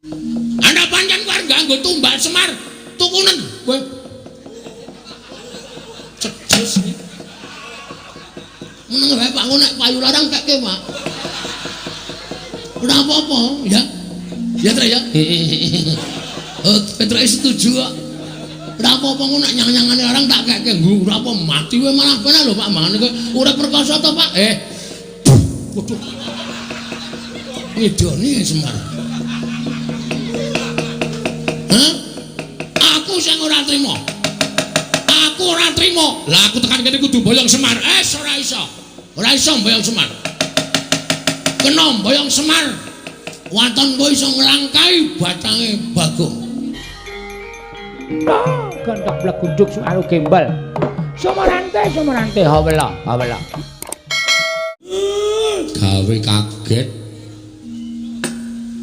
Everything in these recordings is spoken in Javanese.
Ana pancen kowe arep nganggo tumbal Semar, tukunen kowe. Cejes iki. Meneng wae Pak, nek payu larang kekke, Pak. Ora apa-apa, ya. Ya, Trek ya. Oh, Petruk setuju kok. Ora apa-apa ngono nek nyang-nyangane larang tak kekke nggo ora apa mati wae malah penak lho Pak mangane kowe urip perkasa to Pak. Eh. Waduh. Ngidoni Semar. Hah? Aku sing ora trima. Aku ora trima. Lah aku tekan kene kudu boyong Semar. Eh, ora iso. Ora iso boyong Semar. Kena boyong Semar. Waton kowe iso nglangkai batange Bagong. Gendok blegunduk suaru gembel. Sumarante sumarante hawela hawela. Gawe kaget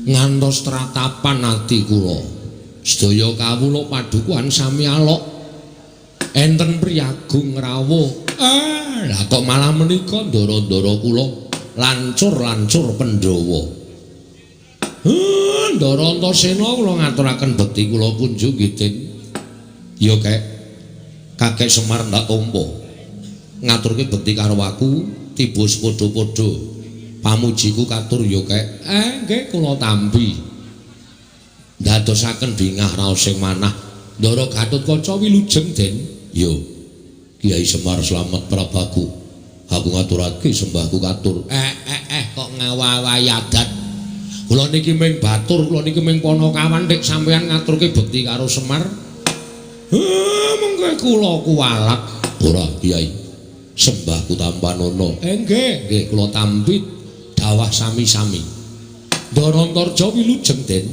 ngantos tratapan ati kula. Sedaya kawula padukuhan sami alok. Enten priyagung rawuh. Lah kok malah menika ndara-ndara kula lancur-lancur Pandhawa. Ndara Antasena kula ngaturaken bekti kula kunjung nggih, Den. Ya kek Kakek Semar ndak tampa. Ngaturke bekti karo aku tiba sepadha-padha. Pamujiku katur ya kek. Nggih kula tampi. Ndadosaken bingah raos sing manah. Ndara Gatotkaca wilujeng, Den. Ya. Kyai Semar slamet prabaku. Aku ngaturake sembahku katur. Kok ngawawahi adat. Kula niki ming batur, kula niki ming panakawan nek sampeyan ngaturke bekti karo Semar. Mengke kula kuwalat. Ora, Kyai. Sembahku tampanana. Nggih, nggih kula tampi dawah sami-sami. Ndara Antarja wilujeng, Den.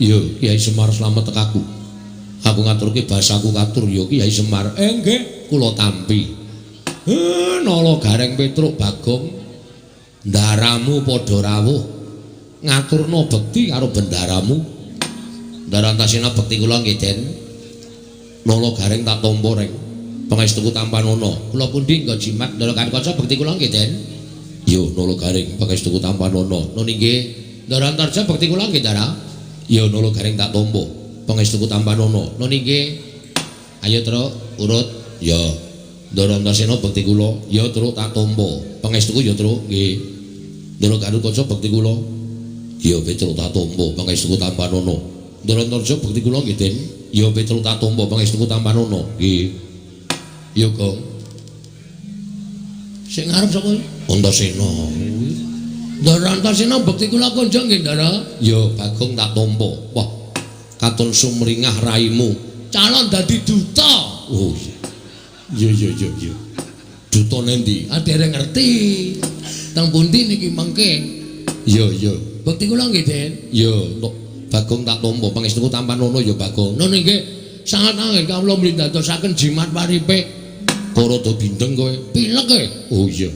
Ya, Kyai Semar slamet tekaku. Aku ngaturke basaku katur ya Kyai Semar. Nggih, kula tampi. Nala Gareng Petruk Bagong. Ndaramu padha rawuh. Ngaturna bekti karo bendaramu. Ndara Antasena bekti kula nggih, Den. Nala Gareng tak tampa reng. Pangestuku tampanana. Kula pundi nggo jimat Ndara Gatotkaca bekti kula nggih, Den. Ya, Nala Gareng pangestuku tampanana. Nun inggih. Ndara Antarja bekti kula nggih, Ndara. Ya, Nala Gareng tak tampa. Pangestuku tampanana. Nun inggih. Ayo, Truk, urut. Ya. Ndara Antasena bekti kula. Ya, Truk, tak tampa. Pangestuku ya, Truk, nggih. Ndara Gatotkaca bekti kula. Ya, Petruk tak tampa. Pangestuku tampanana. Ndara Antarja bekti kula nggih, Den. Ya, Petruk tak tampa. Pangestuku tampanana. Nggih. Ya, Gong. Sing ngarep sapa? Antasena. Ndara Antasena bekti kula kunjung nggih, Ndara. Ya, Bagong tak tampa. Wah, katon sumringah raimu. Calon dadi duta. Oh iya. Iya iya iya iya. Duta nendi? Ah dereng ngerti. Teng pundi niki mengke? Iya iya. Bekti kula nggih, Den. Ya, Bagong tak tampa. Pangestuku tampanana ya, Bagong. Nun nggih. Sangat anggen kawula mlindadosaken jimat paripe. Kok rada bindeng kowe? Pilek kowe? Oh iya.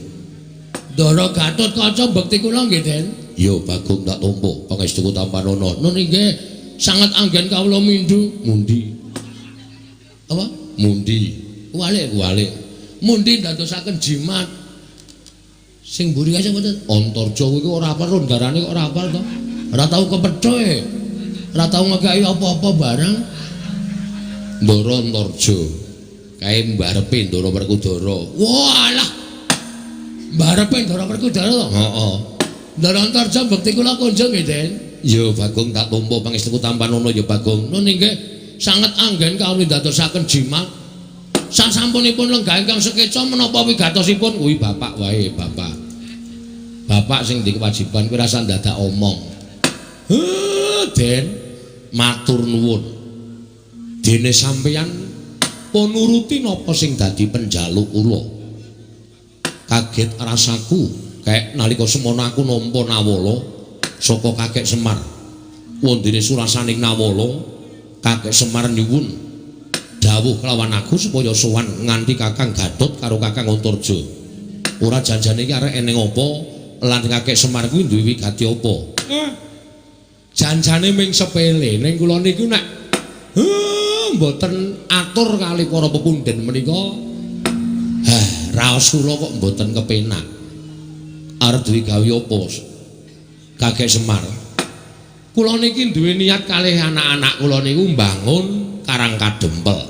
Ndara Gatotkaca bekti kula nggih, Den. Ya, Bagong tak tampa. Pangestuku tampanana. Nun nggih. Sangat anggen kawula mindhu. Mundi. Apa? Mundi. Kuwalik, kuwalik. Mundi ndadosaken jimat. Sing mburi kae sapa to? Antarja kuwi ora apal rondarane kok ora apal to. Ora tau kepethoe. Ora tau ngekeki apa-apa barang. Ndara Antarja. Kae mbarepe Ndara Werkudara. Walah. Mbarepe Ndara Werkudara to? Heeh. Ndara Antarja bekti kula kunjung nggih, Den. Ya, Bagong tak tampa pangestuku tampanana ya, Bagong. Nun inggih sanget anggen kawula ndadosaken jimat. Sasampunipun lenggah ingkang sekeca menapa wigatosipun kuwi bapak wae, bapak. Bapak sing ndek kewajiban kuwi rasa ndadak omong. Heh, Den, matur nuwun. Dene sampeyan pun nuruti napa sing dadi penjaluk kula. Kaget rasaku kek nalika semono aku nampa nawala saka Kakek Semar. Wondene surasaning nawala, Kakek Semar nyuwun dawuh kelawan aku supaya sowan nganti Kakang Gatot karo Kakang Antarja. Ora janjane iki arek eneng apa lan Kakek Semar kuwi duwe wigati apa? Janjane ming sepele ning kula niku nek mboten atur kali para pepundhen menika. Hah, raos kula kok mboten kepenak. Arep duwe gawe apa? Kakek Semar. Kula niki duwe niat kalih anak-anak kula niku mbangun Karang Kadempel.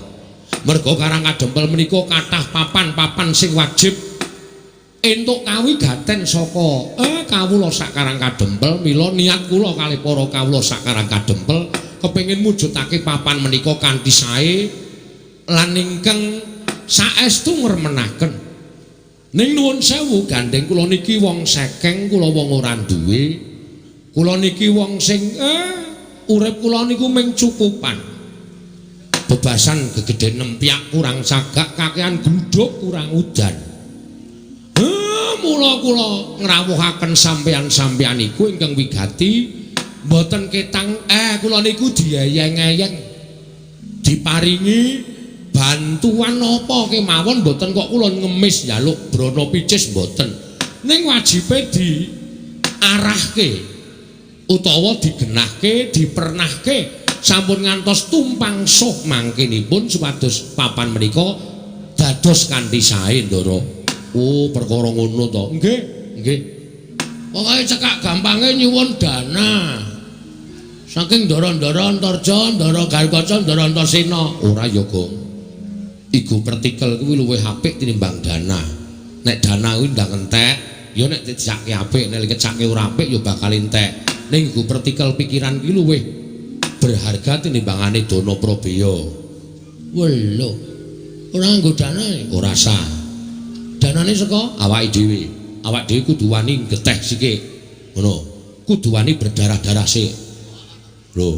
Merga Karang Kadempel menika kathah papan-papan sing wajib entuk kawigaten saka kawula sak Karang Kadempel. Mila niat kula kalih para kawula sak Karang Kadempel kepengin mujudake papan menika kanthi sae lan ingkang saestu ngremenaken. Ning nuwun sewu gandeng kula niki wong sekeng, kula wong ora duwe. Kula niki wong sing urip kula niku mung cukupan. Bebasan gegedhen nempyak kurang sagak, kakean gluduk kurang udan. Mula kula ngrawuhaken sampeyan-sampeyan iku ingkang wigati mboten ketang kula niku dieyeng-eyeng diparingi bantuan napa kemawon, mboten kok kula ngemis njaluk brana picis mboten. Ning wajibe diarahke utawa digenahke, dipernahke sampun ngantos tumpang suh mangkinipun supados papan menika dados kanthi sae, Ndara. Oh, perkara ngono to. Nggih, nggih. Pokoke cekak gampange nyuwun dana. Saking ndara-ndara Antarja, ndara Garkaca, ndara Antasena. Ora ya, Gong. Iku pertikel kuwi luwih apik tinimbang dana. Nek dana kuwi ndang entek, ya nek dijake apik, nek dikecake ora apik ya bakal entek. Ning iku pertikel pikiran kuwi luwih berharga tinimbangane dana prabeya. Welo. Ora nganggo dana, ora sah. Danane saka awake dhewe. Awak dhewe kudu wani geteh sithik. Ngono. Kudu wani berdarah-darah sik. Lho,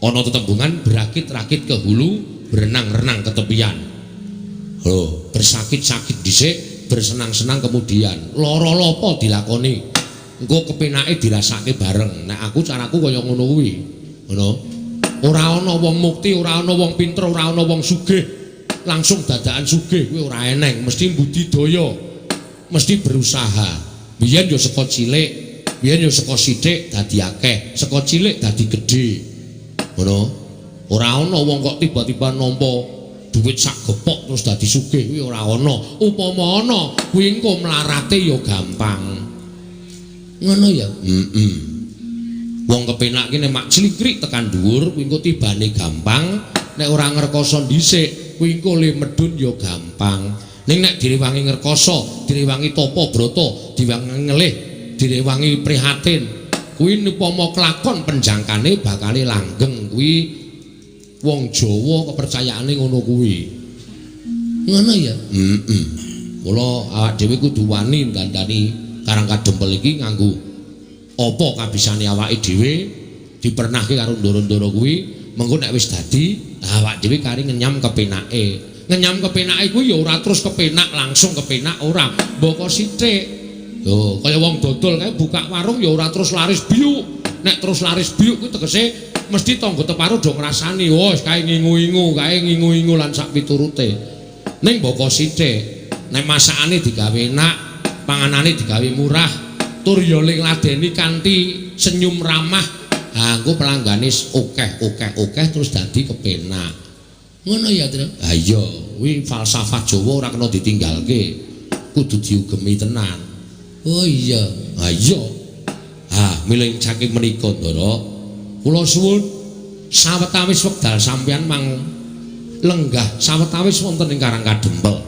ana tetembungan berakit-rakit ke hulu, berenang-renang ke tepian. Lho, bersakit-sakit dhisik, bersenang-senang kemudian. Lara lopo dilakoni. Engko kepenake dirasake bareng. Nek aku caraku kaya ngono kuwi. Ngono. Ora ana wong mukti, ora ana wong pinter, ora ana wong sugih langsung dadakan sugih kuwi ora eneng, mesti budidaya, mesti berusaha. Biyen yo saka cilik, biyen yo saka sithik dadi akeh, saka cilik dadi gedhe. Ngono. Ora ana wong kok tiba-tiba nampa duit sak gepok terus dadi sugih kuwi ora ana. Upama ana, kuwi engko mlarate ya gampang. Ngono ya? Heeh. Wong kepenak ki nek mak clikrik tekan dhuwur kuwi engko tibane gampang, nek ora ngrekoso dhisik kuwi engko le medhun ya gampang. Ning nek direwangi ngrekoso, direwangi tapa brata, direwangi ngelih, direwangi prihatin, kuwi upama kelakon penjangkane bakale langgeng. Kuwi wong Jawa kepercayaane ngono kuwi. Ngono ya? Heeh. Mula awak dhewe kudu wani ndandani Karang Kadempel iki nganggo apa kabisane awake dhewe, dipernahke karo ndara-ndara kuwi, mengko nek wis dadi awak dhewe kari ngenyam kepenake. Ngenyam kepenake kuwi ya ora terus kepenak langsung kepenak ora, mboko sithik. Lho, kaya wong dodol kae buka warung ya ora terus laris biuk. Nek terus laris biuk kuwi tegese mesti tangga teparo do ngrasani, oh wis kae ngingu-ingu, kae ngingu-ingu lan sak piturute. Ning mboko sithik, nek masakane digawe enak, panganane digawe murah, tur ya ling ladeni kanthi senyum ramah, ha engko pelanggane akeh-akeh-akeh terus dadi kepenak. Ngono ya, Tru? Ha iya, kuwi falsafah Jawa ora kena ditinggalke. Kudu diugemi tenan. Oh iya. Ha iya. Ha, miling saking menika, Ndara, kula suwun sawetawis wekdal sampeyan mang lenggah sawetawis wonten ing Karang Kadempel.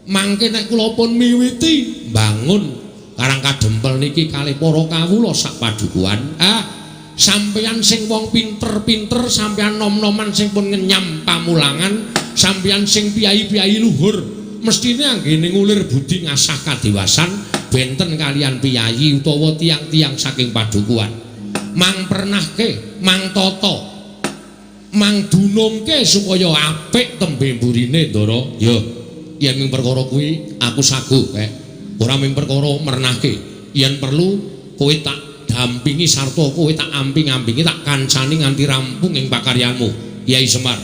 Mangke nek kula pun miwiti mbangun Karang Kadempel niki kalih para kawula sak padukuhan, sampeyan sing wong pinter-pinter, sampeyan nom-noman sing pun ngenyam pamulangan, sampeyan sing piyayi-piyayi luhur, mestine anggene ngulir budi ngasah kadewasan benten kalian piyayi utawa tiang-tiang saking padukuhan. Mang pernahke, mang tata, mang dunungke supaya apik tembe mburine, Ndara. Ya, yen ming perkara kuwi aku sagu kek. Ora ming perkara mernahke, yen perlu kowe tak dampingi sarta kowe tak amping-ampingi, tak kancani nganti rampung ing pakaryanmu, Kyai Semar.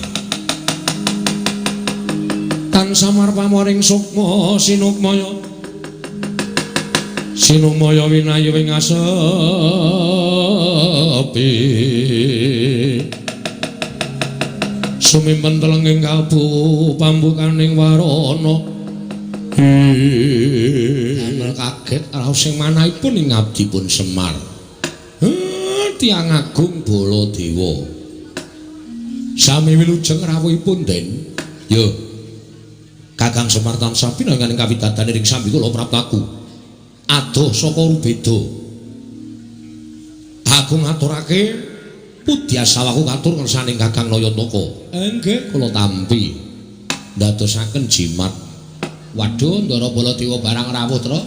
Tan samar pamoring sukma sinukmaya, sinukmaya winayu ing asepi, sumimpen telenging kalbu pambukaning warana. Damel kaget raos sing manahipun ing abdipun Semar. Tiyang Agung Baladewa. Sami wilujeng rawuhipun, Den. Yo. Kakang Semar tansah pinanganing kawidadan ing sambi kula praptaku. Adoh saka Rubeda. Aku ngaturake pudyasawaku katur ngersaning Kakang Nayantaka. Nggih, kula tampi. Ndadosaken jimat. Waduh, Ndara Baladewa barang rawuh, Tru.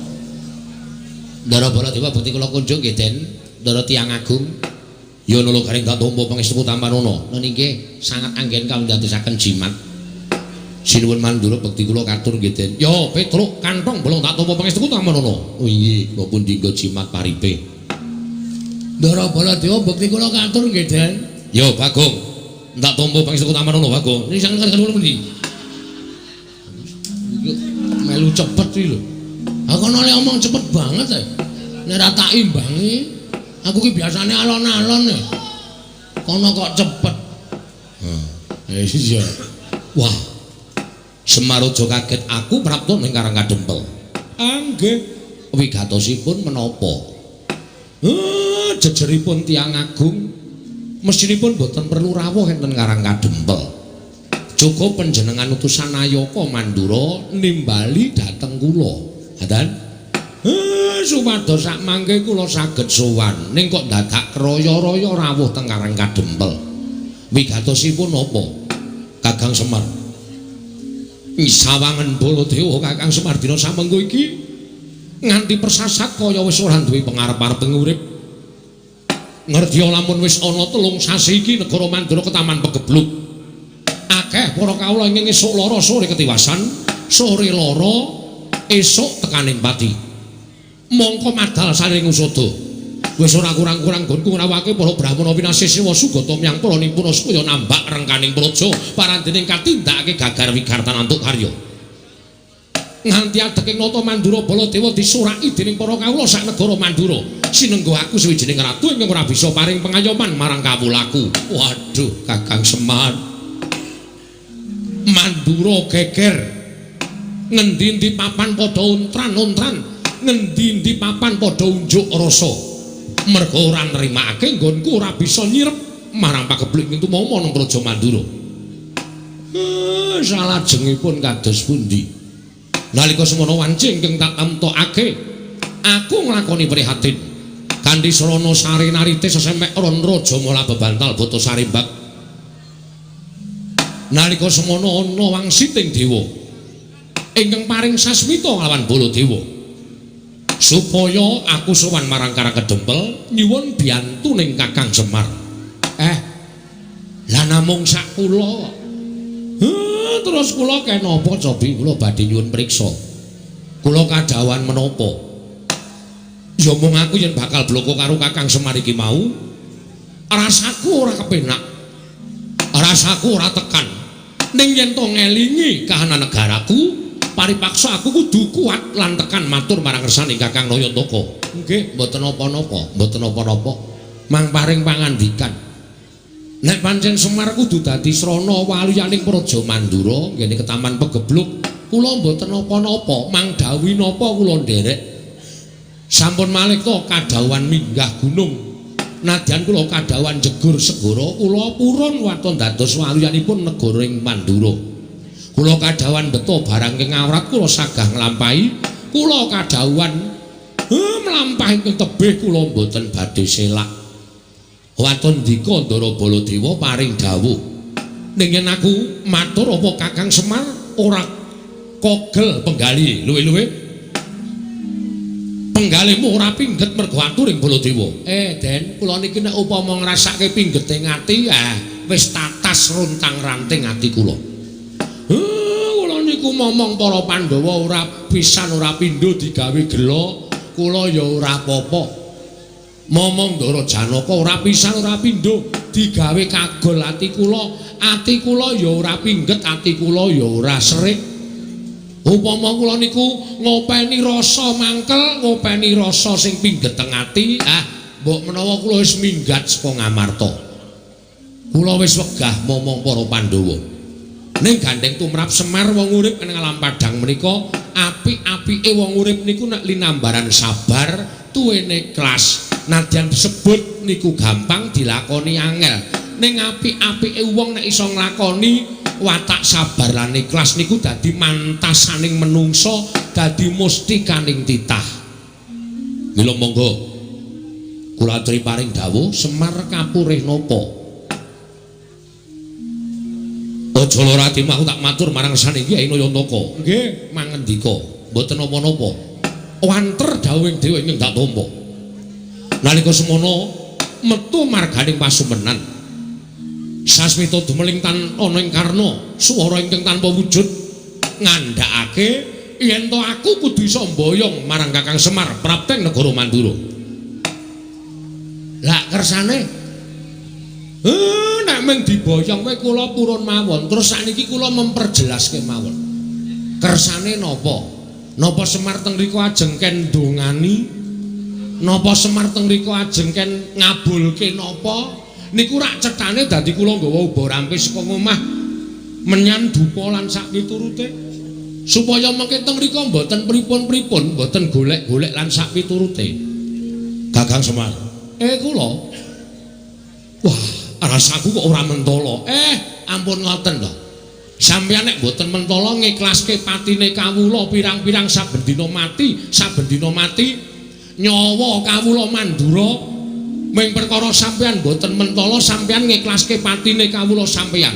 Ndara Baladewa bukti kula kunjung nggih, Den. Ndara Tiyang Agung. Ya nula garing tak tampa pangestu tampanana. Nun inggih sangat anggen kawindadosaken jimat. Sinuwun Mandura bekti kula katur nggih, Den. Ya Petruk kantong bolong tak tampa pangestu tampanana. Oh inggih, kula pun dinggo jimat paripe. Ndara Baladewa bekti kula katur nggih, Den. Ya Bagong, tak tampa pangestu tampanana Bagong. Niki sanget kula pundi? Melu cepet iki lho. Aku ana le omong cepet banget ae. Nek ora tak imbangi, aku ki biasane alon-alon e. Kono kok cepet. Heh, iya. Wah. Semar aja kaget aku prapta ning Karang Kadempel. Nggih. Wigatosipun menapa? Jejeripun Tiyang Agung mestinipun boten perlu rawuh enten Karang Kadempel. Cukup panjenengan utusan Nayaka Mandura nimbali dhateng kula. Ngaten? Supados sak mangke kula saged sowan. Ning kok dadak kraya-raya rawuh teng Karang Kadempel. Wigatosipun napa? Kakang Semar. Sawangen Baladewa Kakang Semar dina samengko iki nganti persasat kaya wis ora duwe pengarep-arep urip. Ngerti lamun wis ana 3 sasi iki negara Mandura ketaman pegebluk. Akeh para kawula ingkang esuk lara sore ketiwasan, sore lara esuk tekaning pati. Mongko madal saring usada. Wis ora kurang-kurang nggonku ngrawake para brahmana pinasih siwa sugata miyang para nipuna supaya nambak rengkaning praja parandening katindakake gagar wigartan antuk karya. Nganti adeking nata Mandura Baladewa disuraki dening para kawula sak negara Mandura. Sinenggo aku suwijining ratu ingkang ora bisa paring pengayoman marang kawulaku. Waduh, Kakang Semar. Mandura geger. Ngendi-endi papan padha untran-untran, ngendi-endi papan padha unjuk rasa. Merga ora nrimakake nggonku ora bisa nyirep marang pagebluk ing tumama nang Praja Mandura. Salajengipun kados pundi? Nalika semono wanci ingkang tak temtokake, aku nglakoni prihatin. Kanthi srana sare narite sesemek ron raja mala bebantal bata sarimbak. Nalika semono ana wangsiting dewa ingkang paring sasmita nglawan Baladewa. Supaya aku sowan marang Karang Kedempel nyuwun biyantuning Kakang Semar. Lah namung sak kula. Terus kula kenapa cobi kula badhe nyuwun priksa. Kula kadhawuhan menapa? Ya mung aku yen bakal bloko karo Kakang Semar iki mau, rasaku ora kepenak. Rasaku ora tekan. Ning yen to ngelingi kahanan negaraku, paripaksa aku kudu kuat lan tekan matur marang ngersane Kakang Nayantaka. Nggih, mboten napa-napa, mboten napa-napa. Mang paring pangandikan. Nek pancen Semar kudu dadi srana waluyaning Praja Mandura nggene ketaman pegebluk, kula mboten napa-napa, mang dawuhi napa kula nderek. Sampun malih to kadhawuhan minggah gunung. Nadyan kula kadhawuhan jegur segara, kula purun waton dados waluyanipun negara ing Mandura. Kula kadhawuhan beto barang ing awrat kula sagah nglampahi, kula kadhawuhan mlampah ingkang tebih kula mboten badhe selak. Waton ndika Ndara Baladewa paring dawuh. Ning yen aku matur apa Kakang Semar ora kogel penggali luwe-luwe. Penggalimu ora pingget mergo aturing Baladewa. Den, kula niki nek upama ngrasake pinggete ati, wis tatas runtang-ranting ati kula. Kula niku momong para Pandhawa ora pisan ora pindho digawe gela, kula ya ora apa-apa. Momong Ndara Janaka ora pisan ora pindho digawe kagol ati kula ya ora pingget, ati kula ya ora serik. Upama kula niku ngopeni rasa mangkel, ngopeni rasa sing pingget teng ati, mbok menawa kula wis minggat saka Ngamarta. Kula wis wegah momong para Pandhawa. Ning gandeng tumrap Semar wong urip ing alam padhang menika, apik-apike wong urip niku nek linambaran sabar, tuwene kelas. Nadyan disebut niku gampang dilakoni angel. Ning apik-apike wong nek iso nglakoni watak sabar lan ikhlas niku dadi mantasaning menungso, dadi mustikaning titah. Mila monggo kula aturi paring dawuh Semar kapurih napa? Aja lara atimu, aku tak matur marang saniki Kyai Nayantaka. Nggih, mangendika, mboten napa-napa. Wanter dawuhing dewa ingkang tak tampa. Nalika semono metu marganing pasumenan. Sasmita dumeling tan ana ing karna, swara ingkang tanpa wujud ngandhakake yen to aku kudu iso mboyong marang Kakang Semar prapteng negara Mandura. Lah kersane nek mung diboyong kowe kula purun mawon. Terus sakniki kula memperjelas kemawon. Kersane napa? Napa Semar teng mriku ajeng ken ndongani? Napa Semar teng mriku ajeng ken ngabulke napa? Niku rak cethane dadi kula nggawa uba rampe saka ngomah menyan dupa lan sak piturute. Supaya mengke teng mriku mboten pripun-pripun, mboten golek-golek lan sak piturute. Kakang Semar. Kula. Wah, rasaku kok ora mentala. Ampun ngoten to. Sampeyan nek mboten mentala ngiklaske patine kawula pirang-pirang saben dina mati, saben dina mati nyawa kawula Mandura ming perkara sampeyan mboten mentala sampeyan ngiklaske patine kawula sampeyan.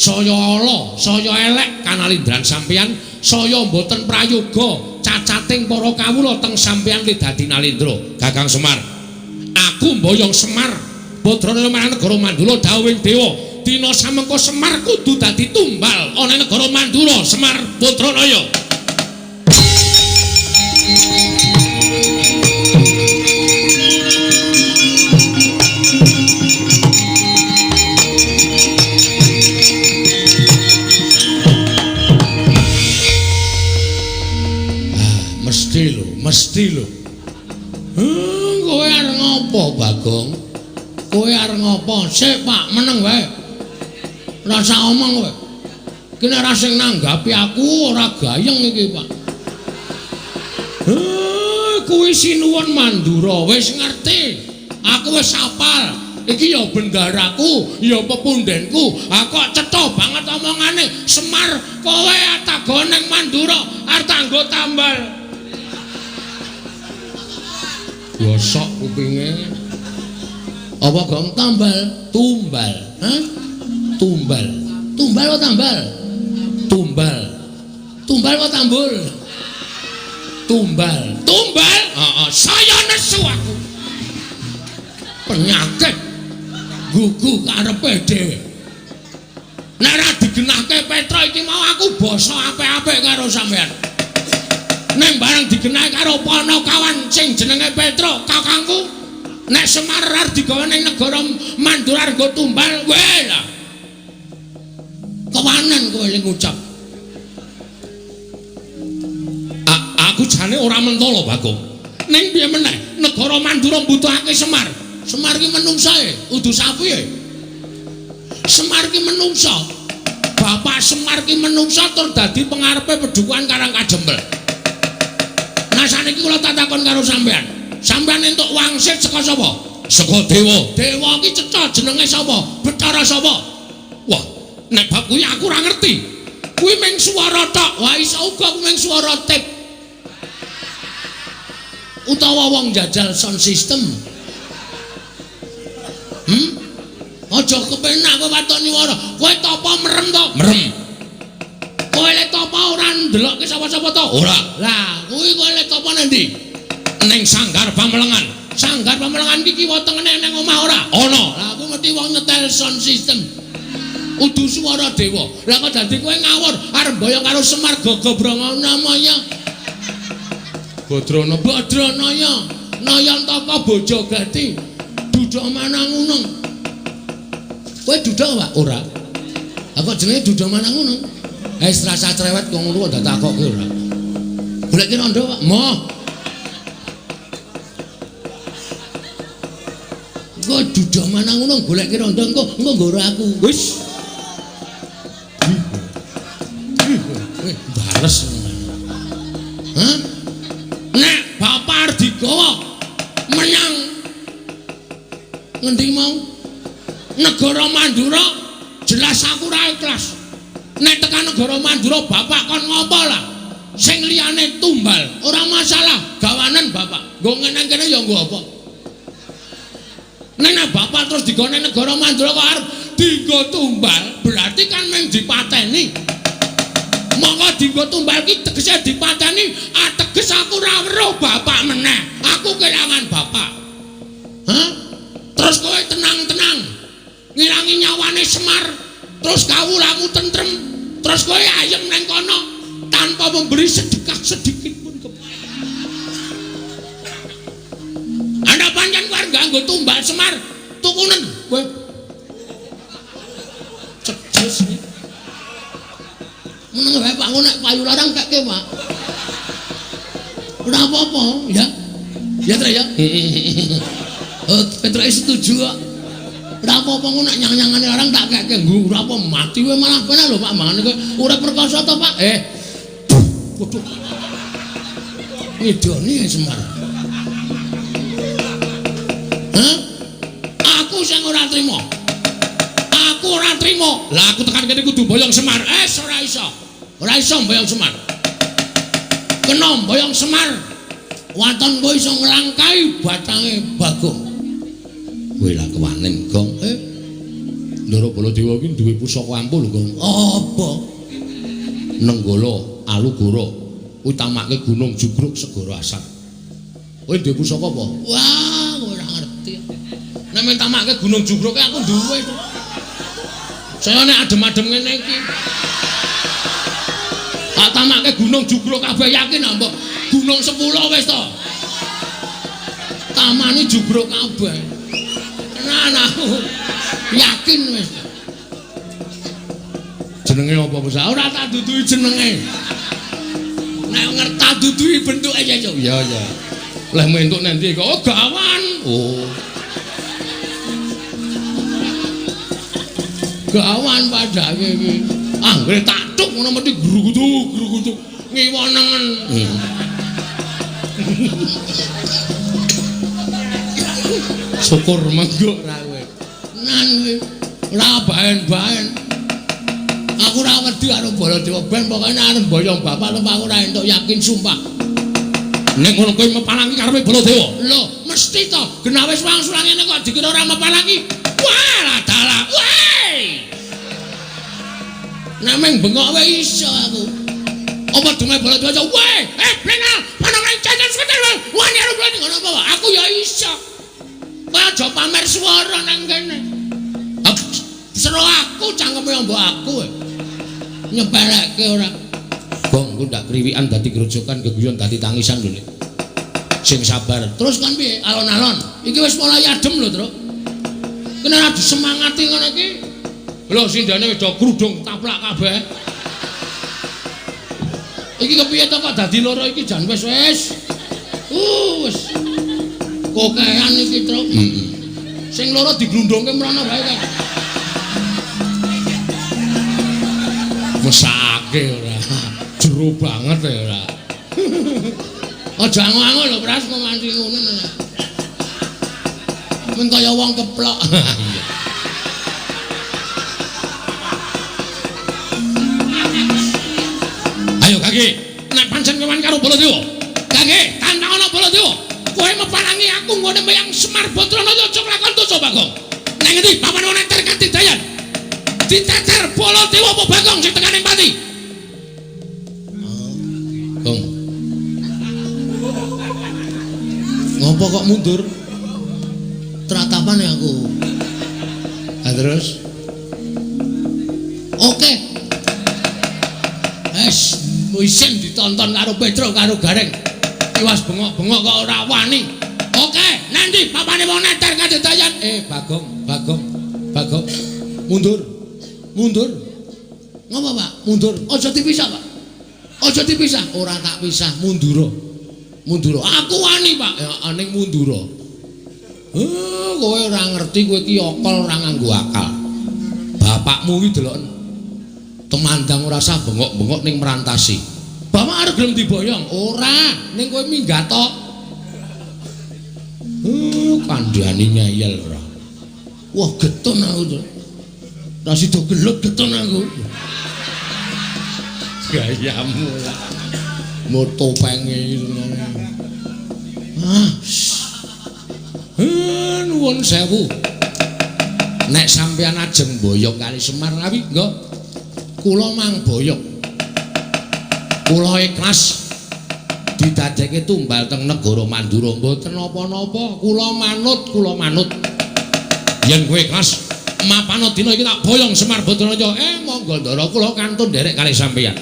Saya ala, saya elek kanalindran sampeyan, saya mboten prayoga cacating para kawula teng sampeyan li dadi nalindra. Kakang Semar, aku mboyong Semar Badrana marang negara Mandura dawuhing dewa, dina samengko Semar kudu dadi tumbal ana negara Mandura. Semar Badranaya. Ah, mesti lho, mesti lho. Kowe arep ngopo, Bagong? Kowe arep ngopo? Sik, Pak, meneng wae. Rasa omong kowe. Iki nek ora sing nanggapi aku ora gayeng iki, Pak. Kuwi sinuwun Mandura, wis ngerti. Aku wis hafal. Iki ya bendaraku, ya pepundenku. Ha kok cetha banget omongane. Semar, kowe atago ning Mandura arep tanggo tambal. Gosok kupinge. Apa gong tambal? Tumbal. Hah? Tumbal. Tumbal apa tambal? Tumbal. Tumbal apa tambul? Tumbal. Tumbal? Heeh, saya nesu aku. Penyakit gugu karepe dhewe. Nek ora digenahke Petra iki mau aku basa apik-apik karo sampean. Ning bareng digenahke karo Panakawan sing jenenge Petra, kakangku, nek Semar arep digawa ning negara Mandura nggo tumbal, kowe lah. Kewanen kowe sing ngucap. Aku jane ora mentala, Bagong. Ning piye meneh, negara Mandura mbutuhake Semar. Semar ki menungsae, udu sapi e. Semar ki menungsa. Bapak Semar ki menungsa tur dadi pengarepe pedukuhan Karang Kajempel. Nah saniki kula tak takon karo sampean. Sampean entuk wangsit saka sapa? Saka dewa. Dewa ki cetha jenenge sapa? Bathara sapa? Wah, nek bab kuwi aku ora ngerti. Kuwi mung swara tok. Wah, iso uga kuwi mung swara tip. Utawa wong jajal sound system. Aja kepenak kowe waton nyuwara. Kowe tapa merem to? Merem. Kowe le tapa ora ndelokke sapa-sapa to? Ora. Lah, kuwi kowe le tapa nang ndi? Ning Sanggar Pamelengan. Sanggar Pamelengan iki kiwa tengene ning omah ora? Ana. Lah aku ngerti wong nyetel sound system. Udu swara dewa. Lah kok dadi kowe ngawur arep mboyong karo Semar Gagabranana maya. Badrana Badranaya Nayantaka Bojogati Duda Manangunung. Kowe duda, Pak? Ora. Lah kok jenenge Duda Manangunung? Wis rasa cerewet kok ngono kok takokke ora. Goleki rondo, Pak. Moh. Kok duda Manangunung goleki rondo engko engko nggoro aku. Wis. Bales. Hah? Nek bapak arep digawa menyang negara Mandura jelas aku ora ikhlas. Nek tekan negara Mandura bapak kon ngopo lah? Sing liyane tumbal, ora masalah, gawanen bapak. Nggo ngene kene ya nggo apa? Nek bapak terus digone negara Mandura kok arep dinggo tumbal, berarti kan mung dipateni. Monggo dinggo tumbal ki tegese dipateni, ateges aku ora weruh bapak meneh. Aku kelangan bapak. Hah? Terus kowe tenang-tenang ngilangi nyawane Semar, terus kawulamu tentrem, terus kowe ayem nang kono tanpa memberi sedekah sedikit pun ke. Ana pancen kowe arep nganggo tumbal Semar, tukunen kowe. Cedes iki. Meneng wae Pak, nek payu larang kekke, Pak. Ora apa-apa, ya. Ya, Trek ya. Oh, Petruk setuju kok. Ora apa-apa ngono nek nyang-nyangane larang tak kekke nggo ora apa mati wae malah penak lho Pak mangane kowe urip perkasa to Pak. Waduh. Ngidoni ya Semar. Hah? Aku sing ora trima. Aku ora trima. Lah aku tekan kene kudu boyong Semar. Ora iso. Ora iso boyong Semar. Kena boyong Semar. Waton kowe iso nglangkai batange Bagong. Kowe lah kewanen, Gong. Ndara Baladewa iki duwe pusaka ampuh lho, Gong. Apa? Nenggala Alugoro. Kuwi tamake Gunung Jugruk Segara Asat. Kowe duwe pusaka apa? Wah, kowe ora ngerti. Nek men tamake Gunung Jugruk aku duwe to. Saya nek adem-adem ngene iki. Tak tamake Gunung Jugruk kabeh yakin ah, mbok. Gunung 10 wis to. Tamane jugruk kabeh. Tenan aku. Yakin wis. Jenenge apa wis? Ora tak duduhi jenenge. Nek ngerti tak duduhi bentuke ya, Cuk. Ya, ya. Lah entuk nang ndi kok? Oh, gawan. Oh. Gawan padake iki. Anggere tak tuk ngono mesti grugutuk-grugutuk ngiwa nengen. Syukur menggok ra kowe. Nan kowe ora baen-baen. Aku ora wedi karo Baladewa ben pokoke nek arep mboyong bapak lho aku ora entuk yakin sumpah. Nek ngono kowe mepalangi karepe Baladewa. Lho, mesti to. Genah wis wangsul ngene kok dikira ora mepalangi. Wah, lah dalah. Weh. Nek meng bengok wae iso aku. Apa dume Baladewa? Weh, blena, panangan cacat seketel. Wani arep ngono apa? Aku ya iso. Kowe aja pamer swara nang kene. Seru aku cangkeme mbok aku. Nyepelekke ora. Gong, ku ndak kriwikan dadi grojokan geguyon dadi tangisan lho. Sing sabar. Terus kon piye? Alon-alon. Iki wis mulai adem lho, Truk. Kena ora disemangati ngono iki. Lho sindane wis do krudung taplak kabeh. Iki kepiye to kok dadi loro iki jan wis wis. Wis. Kokean iki, Truk. Heeh. Sing loro diglundungke mrono wae kok. Mesake ora. Jero banget ya ora. Aja ango-ango lho, Pras, kok nganti ngono. Men kaya wong keplok. Iya. Ayo Kaki, nek pancen kewan karo Baladewa. Kaki, tantang ana Baladewa. Kowe mepalangi aku nggone meyang Semar Badranaya aja nglakon dosa Bagong. Nang ngendi papan ana Terkatidayan? Diteter Baladewa apa Bagong sing tekan ing pati? Gong. Ngopo kok mundur? Tratapan ya aku. Lah terus? Oke. Wes, isin ditonton karo Petruk karo Gareng. Tiwas bengok-bengok kok ora wani. Oke, nanti papane wong neter kadedayan. Bagong, Bagong, Bagong. Mundur. Mundur. Ngopo, Pak? Mundur. Aja dipisah, Pak. Aja dipisah. Ora tak pisah, mundura. Mundura. Aku wani, Pak. Ya ning mundura. Kowe ora ngerti kowe iki akal ora nganggo akal. Bapakmu iki deloken. Temandang ora sah bengok-bengok ning merantasi. Bapak arep gelem diboyong? Ora, ning kowe minggat tok. Kandhani ngeyel ora. Wah, getun aku to. Ra sida gelut getun aku. Gayamu lah. Motopenge iki senenge. Ah. Nuwun sewu. Nek sampeyan ajeng boyong kali Semar awi nggo. Kula mang boyong. Kula ikhlas didadekke tumbal teng negara Mandura mboten napa-napa. Kula manut, kula manut. Yen kowe ikhlas mapana dina iki tak boyong Semar Badranaya. Monggo ndara kula kantun nderek kali sampeyan.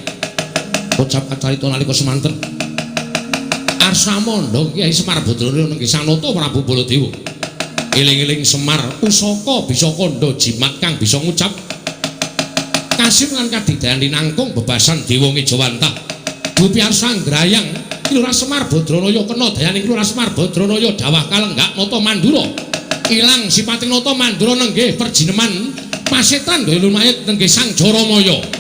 Ucap kacarita nalika semanten. Arsamandha Kyai Semar Badranaya nenggih Sanata Prabu Baladewa. Eling-eling Semar pusaka bisa kandha jimat kang bisa ngucap kasim lan kadidayan linangkung bebasan dewa ngejawantah. Gupi Arsa ngrayang Ki Lurah Semar Badranaya kena dayaning Ki Lurah Semar Badranaya dawah kalenggak nata Mandura. Ilang sipating nata Mandura nenggih perjineman pasetan daya lumayit nenggih Sang Jaramaya.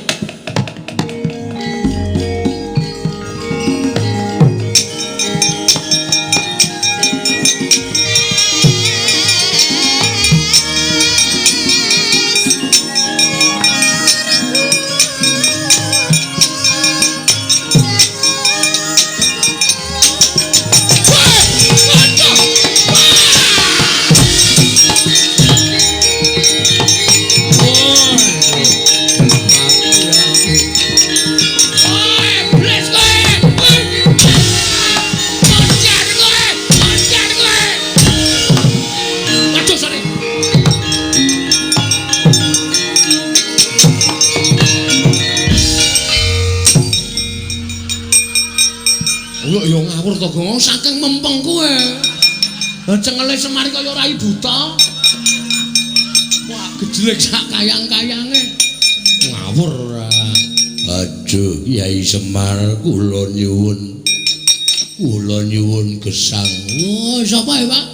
Saking mempeng kowe. Lah cengele Semar kaya rai buta. Wah, gejlek sak kayang-kayange. Ngawur ora. Aduh, Kyai Semar kula nyuwun. Kula nyuwun gesang. Wah, sapa ya, Pak?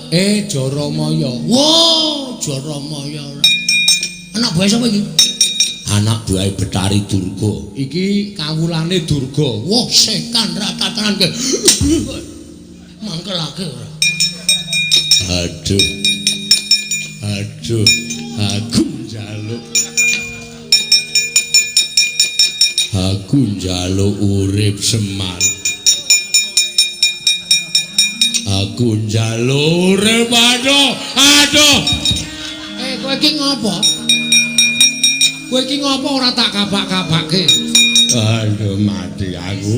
Jaramaya. Wah, Jaramaya ora. Anak buahe sapa iki? Anak buahe Betari Durga. Iki kawulane Durga. Wah, setan ratatanan kowe. Mangkelake ora. Aduh. Aduh, aku njaluk. Aku njaluk urip Semar. Aku njaluk urip. Aduh, aduh. Kowe iki ngopo? Kowe iki ngopo ora tak kapak-kapake? Aduh, mati aku.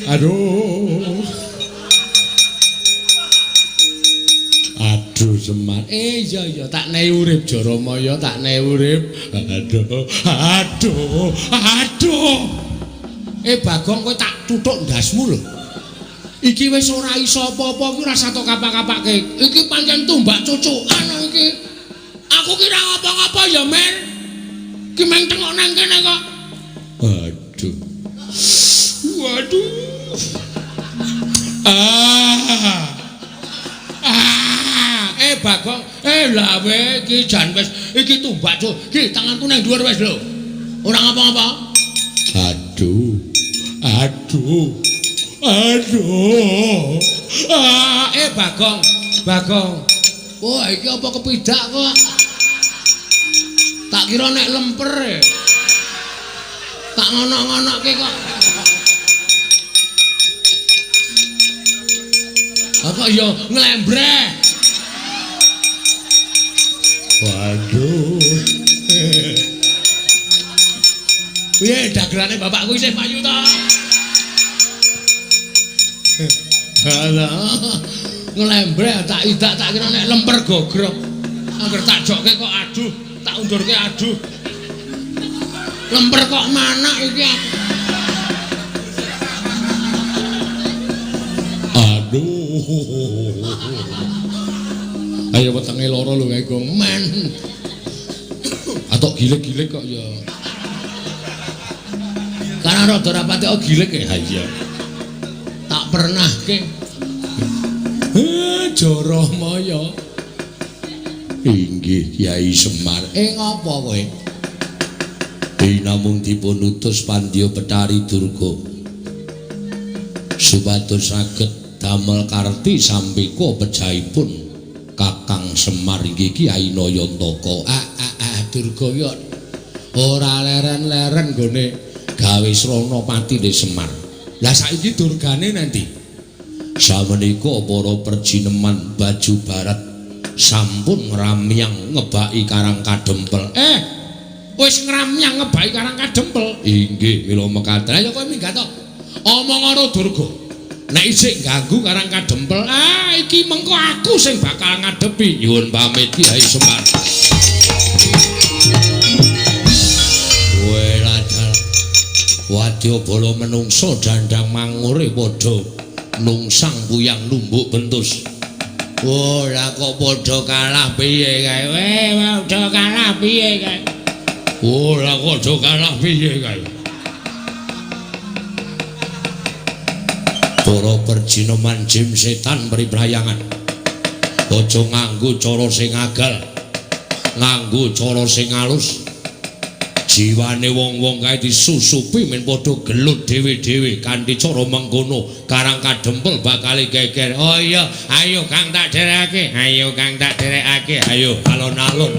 Aduh. Aduh Semar. Iya iya tak nehi urip Jaramaya, tak nehi urip. Aduh, aduh, aduh. Bagong kowe tak tuthuk ndasmu lho. Iki wis ora iso apa-apa iki ora tok kapak-kapake. Iki pancen tumbak cucukan iki. Aku kira ngapa-ngapa ya, Men. Ki meng tengok nang kene kok. Aduh. Waduh. Ah. Ah, Bagong, lah we iki jan wis iki tumbak cuk. Iki tanganku nang dhuwur wis lho. Ora ngapa-ngapa. Aduh. Aduh. Aduh. Ah, Bagong, Bagong. Wah, iki apa kepidak kok? Tak kira nek lemper. Tak ngono-ngonoke kok. Apa ya nglembreh. Waduh. Piye dagelane bapakku isih payu ta? Alah, nglembreh tak idak tak kira nek lemper gogrok. Angger tak jokke kok aduh, tak undurke aduh. Lemper kok manak iki aku. Aduh. Ayo wetenge lara lho kae gong men. Atok gilik-gilik kok ya. Karena rada rapate kok gilik ya. Iya. Tak pernahke. Jaramaya. Inggih Kyai Semar. Ngopo kowe? Namung dipun utus Pandya Betari Durga supados saged damel karti sampika pejahipun Kakang Semar inggih Kyai Nayantaka. Durga yo ora leren-leren nggone gawe srana patine Semar. Lah saiki durgane nanti. Samenika para perjineman baju barat sampun ngramyang ngebaki Karang Kadempel. Wis ngramyang ngebaki Karang Kadempel. Inggih, mila mekaten. Ayo kowe minggat to. Omong karo Durga. Nek isih ganggu Karang Kadempel, iki mengko aku sing bakal ngadepi. Nyuwun pamit Kyai Semar. Weladal. Wadyabala menungsa dandang mangure padha nungsang puyang numbuk bentus. Oh, lah kok padha kalah piye kae? Padha kalah piye kae? Oh, lah kok padha kalah piye kae? Para perjineman jim setan priprayangan. Aja nganggo cara sing agal. Nganggo cara sing alus. Jiwane wong-wong kae disusupi men padha gelut dhewe-dhewe kanthi cara mengkono Karang Kadempel bakal geger. Oh iya, ayo Kang tak derekake, ayo Kang tak derekake, ayo alon-alon.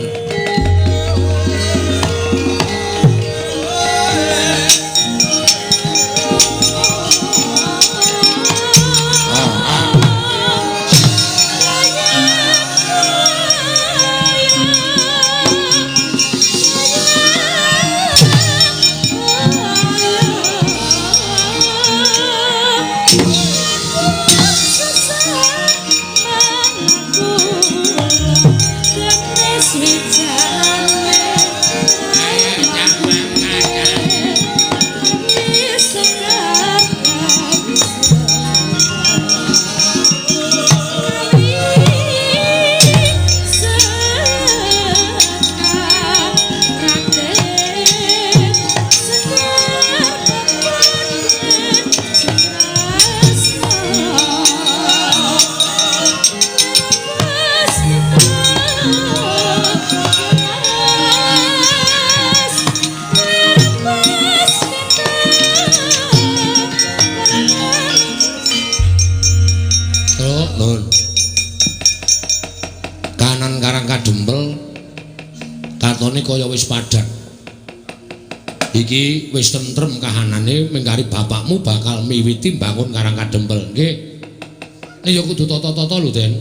Kaya wis padhang. Iki wis tentrem kahanane mengkari bapakmu bakal miwiti mbangun Karang Kadempel. Nggih. Nek ya kudu tata-tata lho, Den.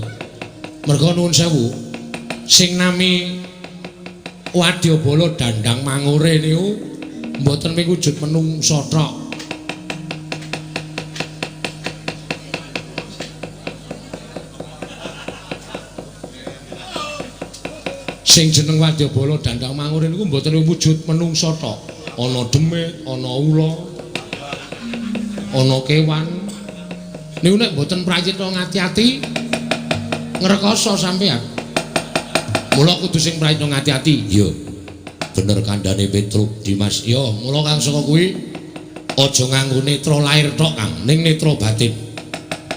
Merga nuwun sewu. Sing nami Wadyabala Dandang Mangure niku mboten mung wujud menungsa tok. Sing jeneng Wadyabala Dandang Mangure niku mboten wujud menungsa tok. Ana demit, ana ula, ana kewan. Niku nek mboten prayitna ngati-ati ngrekoso sampean. Mula kudu sing prayitna ngati-ati. Iya. Bener kandhane Petruk Dimas. Ya, mula kang saka kuwi aja nganggo netra lair tok, Kang, ning netra batin.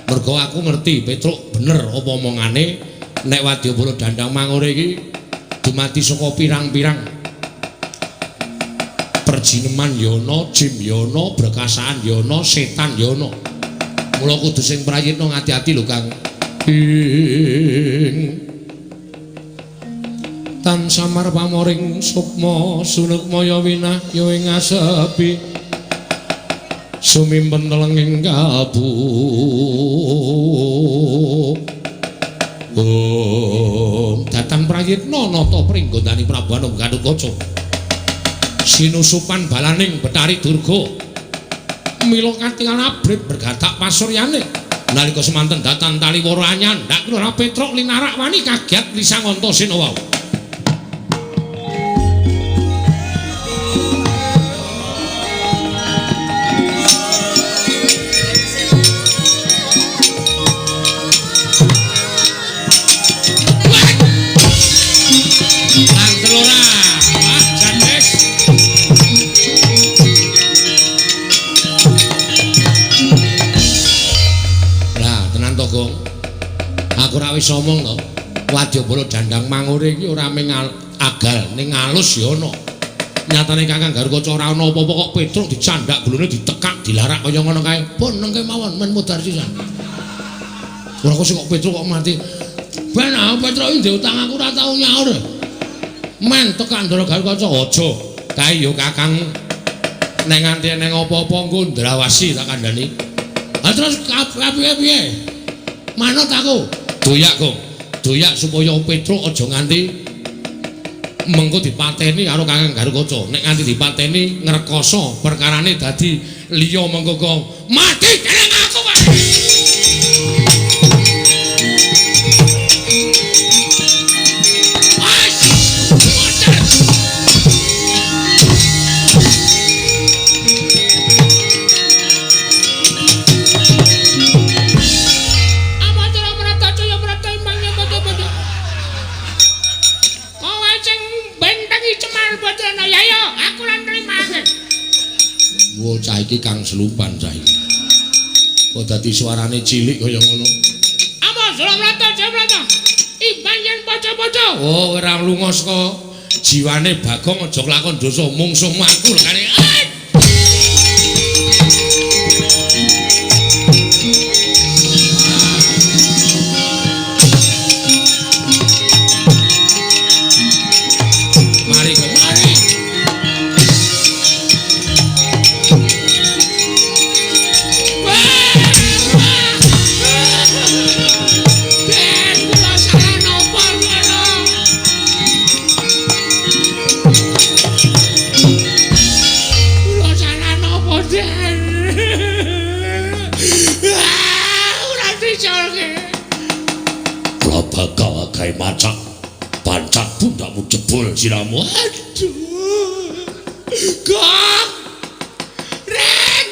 Mergo aku ngerti Petruk bener apa omongane nek Wadyabala Dandang Mangure iki dumadi saka pirang-pirang perjineman yana, jim yana, brekasaan yana, setan yana. Mula kudu sing prayitna ngati-ati lho, Kang. Ing tan samar pamoring sukma sunukmaya winahya ing asepi sumimpen telenging kalbu. Om datang prayitna nata pringgondani Prabu Anom Gatotkaca. Sinusupan balaning Betari Durga. Mila katingal abrit bergatak pasuryane. Nalika semanten datan taliwara anyandhak Lurah Petruk linarak wani kagiat lisang Antasena wau. Aku ora wis omong to. Wadyabala Dandang Mangure iki ora mung agal ning alus ya ana. Nyatane Kakang Garukaca ora ana apa-apa kok Petruk dicandak gulune ditekak dilarak kaya ngono kae. Pun nengke mawon men mudhar sisan. Ora kok sing kok Petruk kok mati. Ben ah Petruk iki ndek utang aku ora tau nyaur. Men tekan Ndara Garukaca aja. Kae ya Kakang nek nganti eneng apa-apa engko ndrawasi tak kandhani. Ha terus piye-piye? Manut aku. Doyak, Gong. Doyak supaya Petruk aja nganti mengko dipateni karo Kakang Garukaca. Nek nganti dipateni ngrekoso perkarane dadi liya mengko kok mati dening aku wae. Cah iki kang selupan cah iki. Kok dadi suarane cilik kaya ngono. Apa Surabrata Jabrata? Imbang yen paca-paca. Oh, ora lunga saka jiwane Bagong aja kelakon dosa mungsuhmu aku lekane. Mari kok, mari. Bakal macak pancak pundakmu jebol siramu. Aduh. Gong. Reng.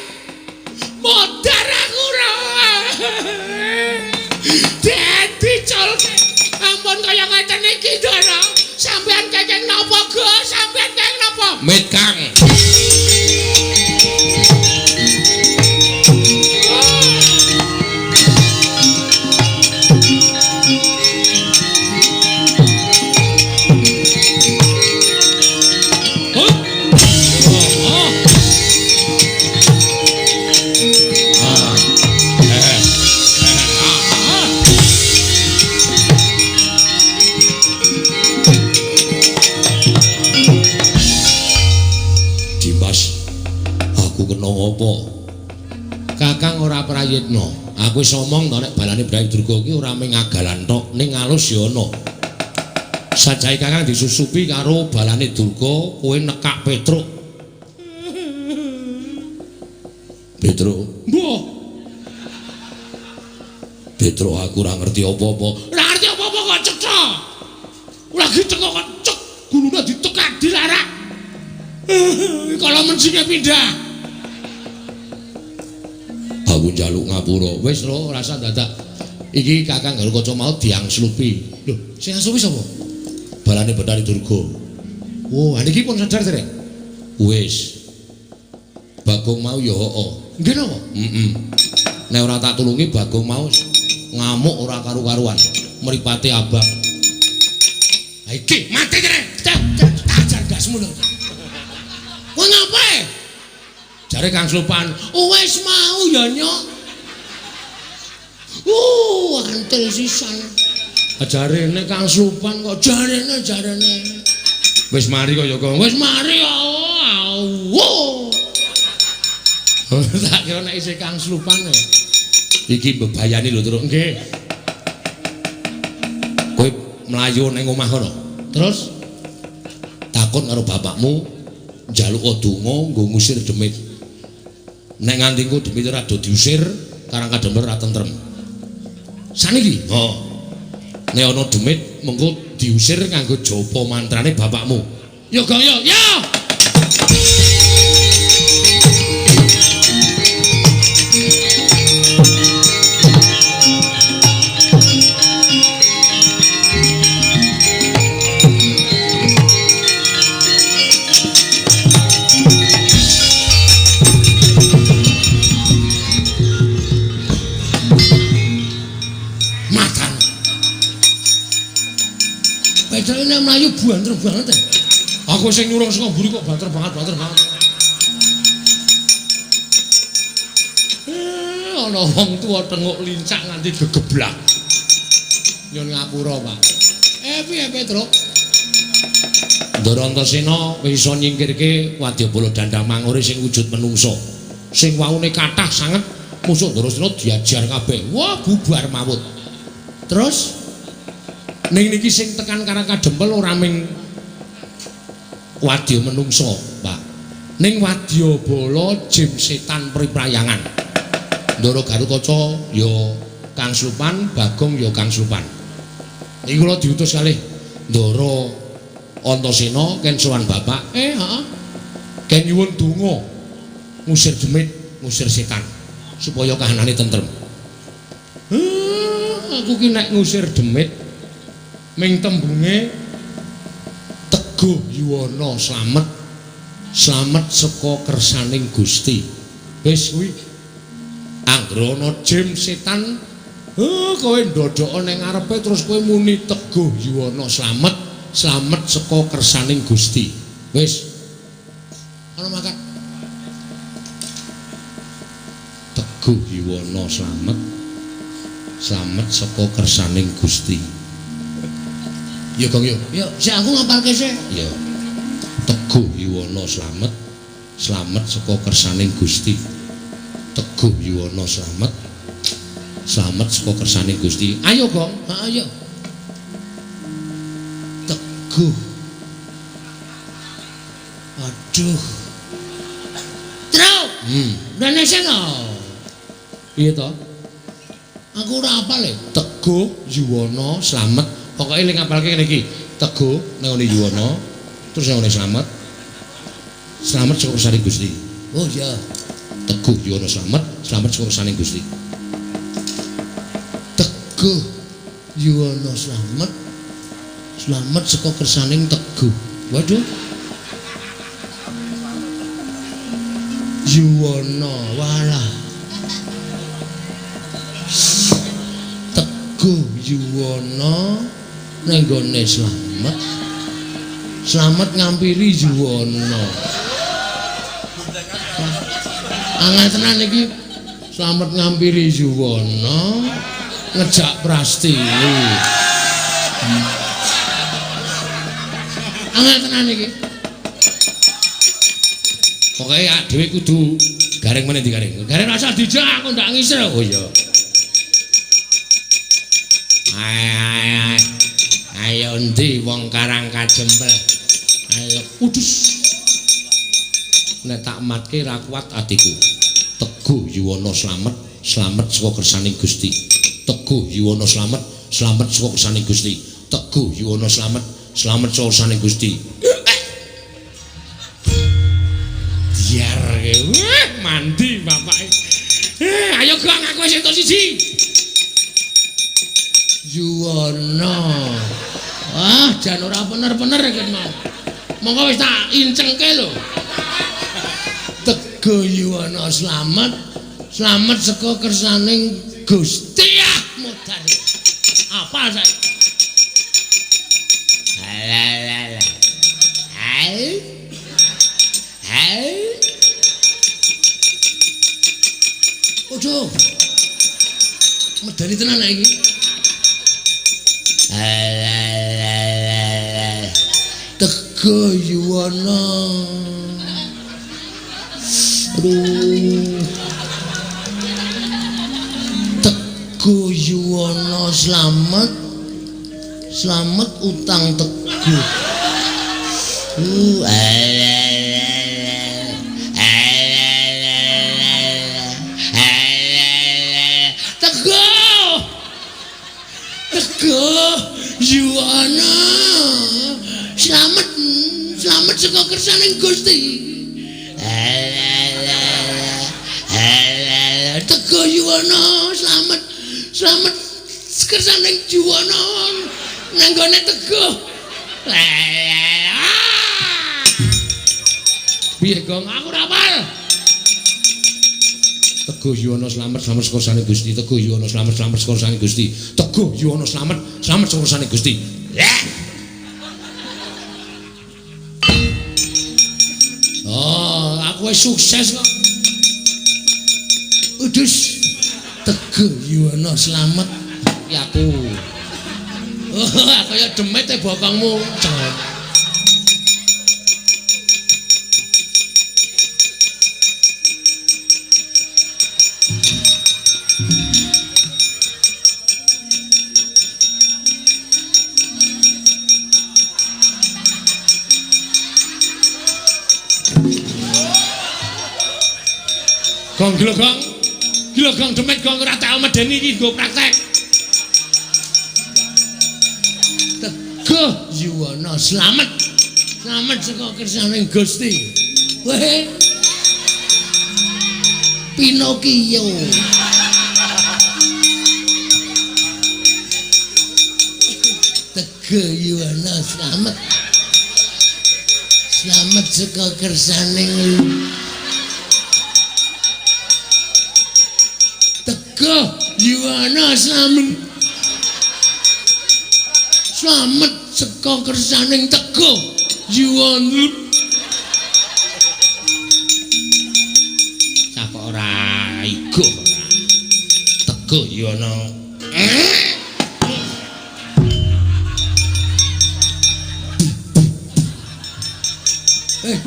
Modar aku ora. Den diculke. Ampun kaya ngeten iki, Ndara. Sampeyan kenging napa, Gus? Sampeyan kenging napa? Mit, Kang. Kakang ora prayitna. Aku wis omong to nek balane Brahim Durga iki ora mung agalan tok, ning alus ya ana. Sajae Kakang disusupi karo balane Durga, kowe nekak Petruk. Petruk, mbuh. Petruk aku ora ngerti apa-apa. Ora ngerti apa-apa kok cetha. Lagi teko kok cek, gulune ditekak dilarak. Kalau mensinge pindah. Aku njaluk ngapura. Wis lho, rasa dadak. Iki Kakang Garukaca mau diangslupi. Lho, sing angslupi sapa? Balane Bathari Durga. Oh, ha niki pun sadar dereng? Wis. Bagong mau ya heeh. Nggih napa? Heeh. Nek ora tak tulungi Bagong mau ngamuk ora karu-karuan. Mripate abang. Ha iki mati dereng. Tak ajar gasmu lho. Kowe ngapae? Jare Kang Slupan, wis mau ya nyok. Antil sisan. Jarene Kang Slupan kok jarene. Wis mari kok ya kok. Wis mari oh. Tak kira nek isih Kang Slupan. Iki mbebayani lho, Truk. Nggih. Kowe mlayu ning omah kono. Terus takon karo bapakmu njaluk donga nggo ngusir demit. Nek nganti engko demit ora do diusir, Karang Kadempel ora tentrem. Saniki, oh. Nek ana demit mengko diusir nganggo japa mantrane bapakmu. Yo Gong yo, yo. Pedane mlayu banter banget. Aku sing nyurung saka mburi kok banter banget, banter banget. Ana wong tuwa tenguk lincak nganti gegeblak. Nyun ngapura, Pak. Piye Petruk? Ndara Antasena wis iso nyingkirke wadyabala Dandang Mangure sing wujud menungsa. Sing waune kathah sanget musuh Ndarasena diajar kabeh. Wah, bubar mawut. Terus ning niki sing tekan Karang Kadempel ora ming wadya menungsa, Pak. Ning wadyabala jim setan priprayangan. Ndara Garukaca ya Kang Slupan, Bagong ya Kang Slupan. Iki kula diutus kalih Ndara Antasena ken sowan bapak. Heeh. Ken nyuwun donga ngusir demit, ngusir setan supaya kahanane tentrem. Aku ki nek ngusir demit ming tembunge Teguh Yuwana slamet, slamet saka kersaning Gusti. Wis kuwi. Anggere ana jim setan, kowe ndodhoka ning ngarepe terus kowe muni Teguh Yuwana slamet, slamet saka kersaning Gusti. Wis. Ana makan. Teguh Yuwana slamet, slamet saka kersaning Gusti. Ya Gong yo. Ya, sik aku ngapalke sik. Ya. Teguh Yuwana slamet, slamet saka kersaning Gusti. Teguh Yuwana slamet, slamet saka kersaning Gusti. Ayo Gong, heeh yo. Teguh. Aduh. Truk. Rene sing to. Piye to? Aku ora apal e. Teguh Yuwana slamet. Pokoke ling ngapalke ngene iki. Teguh nang ngene Yuwana, terus nang ngene slamet. Slamet saka kersaning Gusti. Oh iya. Teguh Yuwana slamet, slamet saka kersaning Gusti. Teguh Yuwana slamet, slamet saka kersaning Teguh. Waduh. Yuwana walah. Teguh Yuwana ning gone slamet, slamet ngampiri Yuwana. Angel tenan iki. Slamet ngampiri Yuwana ngejak Prastiwi. Angel tenan iki. Pokoke dhewe kudu gareng meneh digareng. Gareng rasa dijak aku ndak ngisir. Oh iya. Ayo endi wong Karang Kajempel. Ayo udus. Nek tak matke ra kuat atiku. Teguh Yuwana slamet, slamet saka kersaning Gusti. Teguh Yuwana slamet, slamet saka kersaning Gusti. Teguh Yuwana slamet, slamet saka kersaning Gusti. Diar mandi bapake. Ayo Gong, aku wis entuk siji. Yuwana. Ah, jan ora bener-bener iki mau. Monggo wis tak incengke lho. Teguh Yuwana slamet, slamet saka kersaning Gusti. Ah, modar. Apa saiki? Alah. Hai. Hai. Ojo. Medeni tenan iki. Teguh Yuwana. Aduh. Teguh Yuwana slamet, slamet utang Teguh. Teguh. Teguh Yuwana slamet, slamet saka kersaning Gusti. Teguh Yuwana slamet, slamet kersaning Yuwana nang gone Teguh. Piye Gong, aku ora apal. Teguh Yuwana slamet, slamet saka kersaning Gusti. Teguh Yuwana slamet, slamet saka kersaning Gusti. Teguh Yuwana slamet, slamet saka kersaning Gusti. Oh, aku wis sukses kok. Udus. Teguh Yuwana slamet iki aku. Oh, kaya demit e bokongmu. Cenget. Gong gila gong. Gila gong demit gong ora tau medeni iki nggo praktek. Teguh Yuwana slamet. Slamet saka kersaning Gusti. Weh. Pinokio. Teguh Yuwana slamet. Slamet saka kersaning Teguh Yuwana slamet. Slamet saka kersaning Teguh Yuwana. Cah kok ora iguh ora. Teguh Yuwana.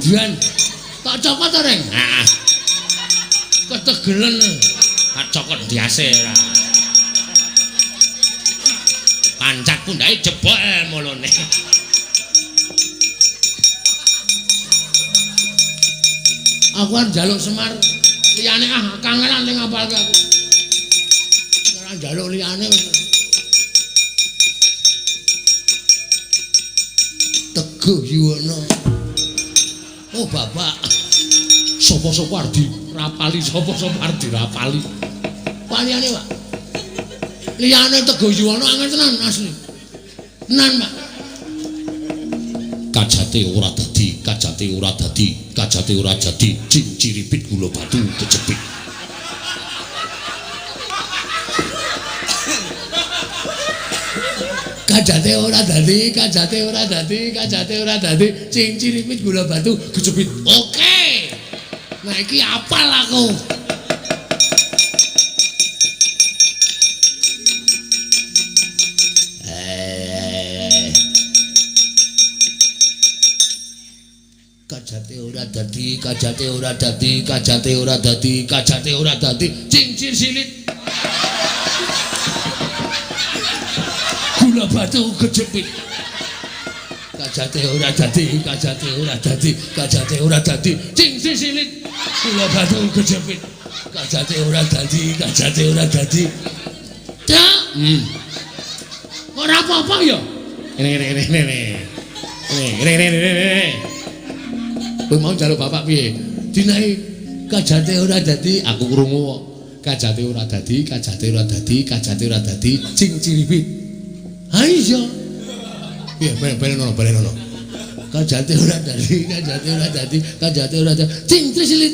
Dian. Tak cokot to, Reng? Heeh. Ketegelen. Tak cokot ndiase ora. Pancat pundhake jebol mulune. Aku arep njaluk Semar liyane ah kangelan ning ngapalke aku. Ora njaluk liyane wis. Teguh Yuwana. Oh bapak, sapa-sapa arep dirapali, sapa-sapa arep dirapali. Pak liyane, Pak. Liyane Teguh Yuwana angel tenan asli. Tenan, Pak. Kajate ora dadi, kajate ora dadi, kajate ora dadi, cinciripit gula batu kejepit. Kajate ora dadi, kajate ora dadi, kajate ora dadi, cinciripit gula batu kejepit. Oke. Nah iki apal aku. Kajate ora dadi, kajate ora dadi, kajate ora dadi, kajate ora dadi, cincir silit. Gula batu kejepit. Kajate ora dadi, kajate ora dadi, kajate ora dadi, cincir silit. Gula batu kejepit. Kajate ora dadi, kajate ora dadi. Cak. Ora apa-apa ya? Ngene ngene ngene. Ngene ngene ngene. Kowe mau njaluk bapak piye? Dinae kajate ora dadi, aku krungu kok. Kajate ora dadi, kajate ora dadi, kajate ora dadi, cinciripit. Ha iya. Piye balen ono, balen ono. Kajate ora dadi, kajate ora dadi, kajate ora dadi, cincirisilit.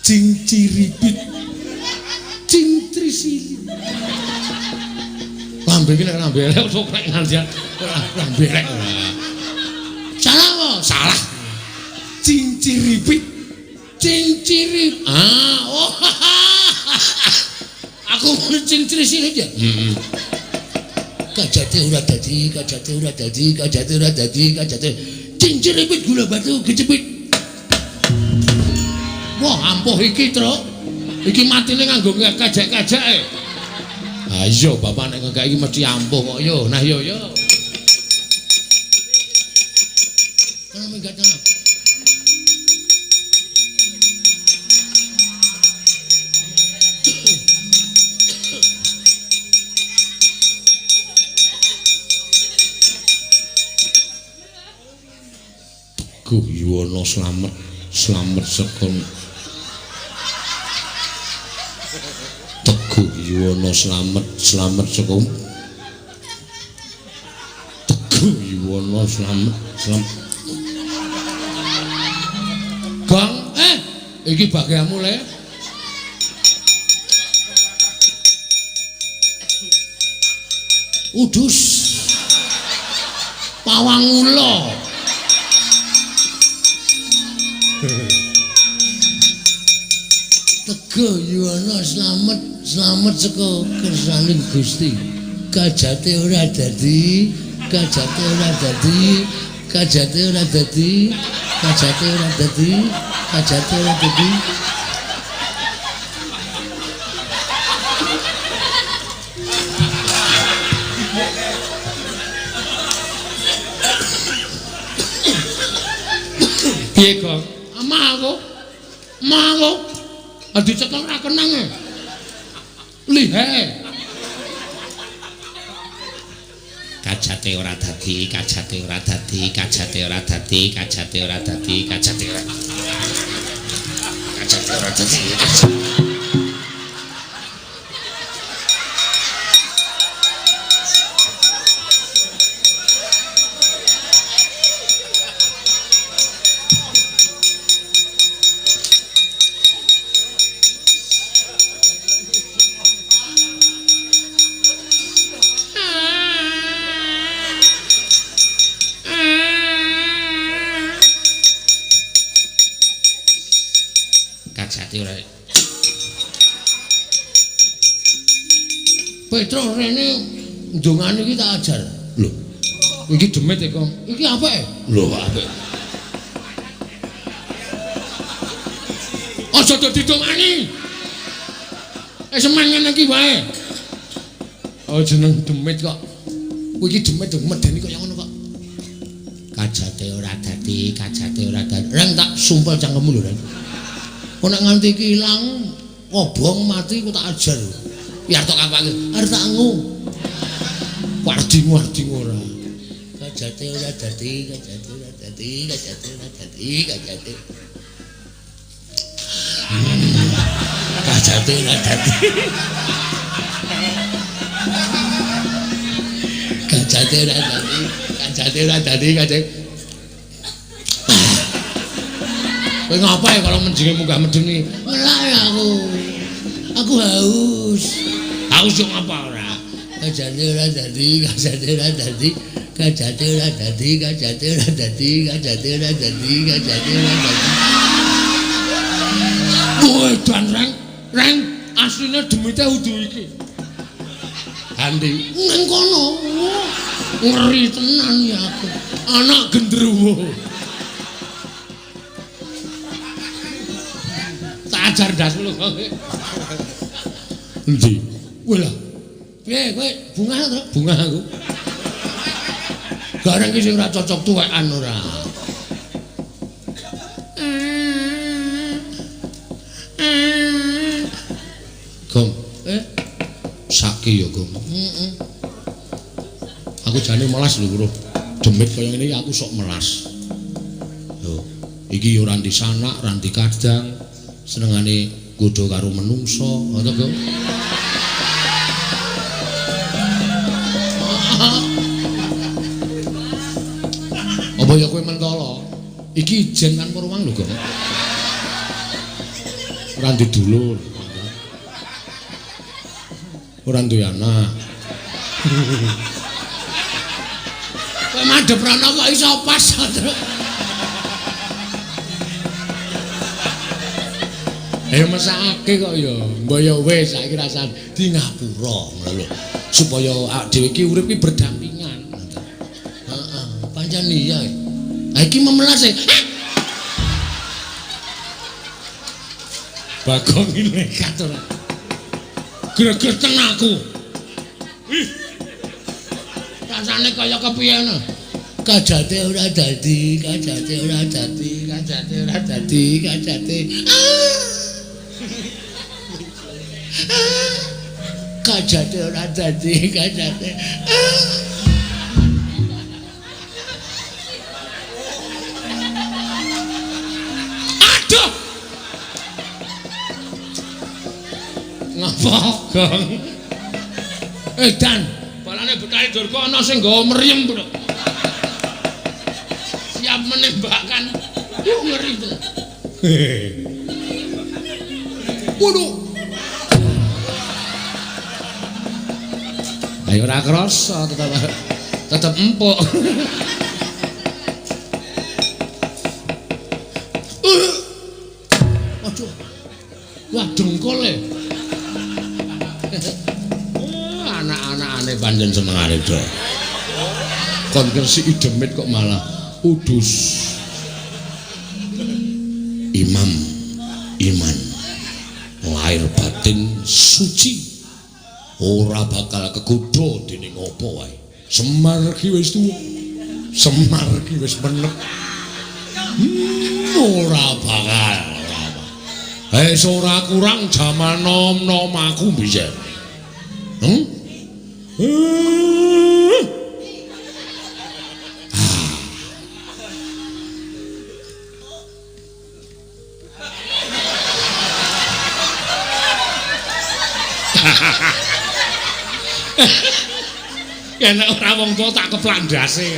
Cinciripit. Cintrisilit. Lambe iki nek lambe elek kok nek nganti lambe elek. Salah apa? Salah. Cinciripit. Cincirip. Ah, oh. Aku muni cincirisilit ya. Heeh. Kajate ora dadi, kajate ora dadi, kajate ora dadi, kajate cinciripit gula batu kejepit. Wah, ampuh iki, Truk. Iki matine nganggo kajak-kajake. Ha iya, bapak nek ngekek iki mesti ampuh kok yo. Nah yo yo. Kono minggat ana. Teguh Yuwana slamet, slamet saka Teguh Yuwana slamet, slamet saka Teguh Yuwana slamet, slamet. Gong, iki bagianmu le. Udus. Pawang ula. Teguh Yuwana Slamet, slamet saka kersaning Gusti. Kajate ora dadi, kajate ora dadi, kajate ora dadi, kajate ora dadi, kajate ora dadi. Piye, Gong? Amah aku. Amah aku. Dicekel ora kenang e. Lihe. Kajate ora dadi, kajate ora dadi, kajate ora dadi, kajate ora dadi, kajate ora. Kajate ora dadi. Kajate ora. Petro rene ndongane iki tak ajar. Lho. Iki demit e, Kong. Iki apik? Lho, apik. Aja dadi dongani. Semen ngene iki wae. Oh, jeneng demit kok. Kuwi iki demit medeni kaya ngono kok. Kajate ora dadi, kajate ora dadi. Reng tak sumpel cangkemmu lho, Reng. Kok nek nganti iki ilang, kobong mati ku tak ajar. Biar tok kapake, arep tak ngu. Warding-warding ora. Kajate ora dadi, kajate ora dadi, kajate ora dadi, kajate. Kajate ora dadi. Kajate ora dadi, kajate ora dadi, kajate. Kowe ngapa ya kalau menjinge munggah medun iki? Ora aku. Aku haus. Haus yo ngapa ora? Kajate ora dadi, kajate ora dadi, kajate ora dadi, kajate ora dadi, kajate ora dadi, kajate ora dadi. Kowe dan reng, reng asline demite udu iki. Andi nang kono. Ngeri tenan ya aku. Anak gendruwo. Ajar ndasmu lho kok. Endi? Kowe lah. Piye kowe bungah to? Bungah aku. Gareng iki sing ora cocok tuwekan ora. Gong. Saki ya, Gong. Heeh. Aku jane melas lho, Bro. Demit kaya ngene iki aku sok melas. Lho, iki ya ora ndi sanak, ora ndi kadang. Senengane nggodha karo menungsa, ngono to, Gong? Apa ya kowe mentala? Iki ijen tanpa ruang lho, Gong. Ora ndek dulur. Ora duwe anak. Kowe madhep rono kok iso pas, Truk. Ayo mesakake kok ya. Mbok ya wis saiki rasane di ngapura ngono lho. Supaya awak dhewe iki urip iki berdampingan. Heeh, pancen iya. Ha iki memelas e. Bagong iki nekat ora. Gregeten aku. Ih. Rasane kaya kepiye ngono. Kajate ora dadi, kajate ora dadi, kajate ora dadi, kajate. Kajate ora dadi, kajate. Aduh. Ngapa, Gong? Dan, balane Betari Durga ana sing nggawa mriyem, Bro. Siap menembakkan. Ngeri to. Waduh. Ayo ora krasa tetep empuk. Aduh. Wah, dengkul e. Anak-anakane pancen senengane do. Kon ngresiki demit kok malah udus. Imam iman lahir batin suci ora bakal kegodha dening apa wae. Semar ki wis tuwa, Semar ki wis menep. Ora bakal. Wis ora kurang jaman nom-nom aku biyen. Nek ora wong tuwa tak keplak ndase.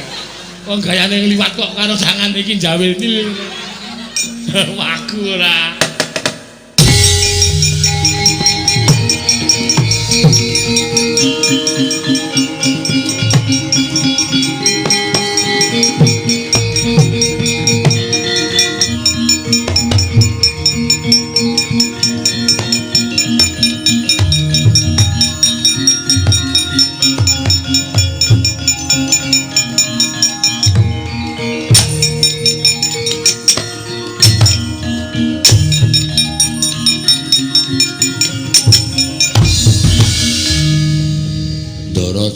Wong gayane ngliwat kok karo tangan iki njawil til. Waku ora.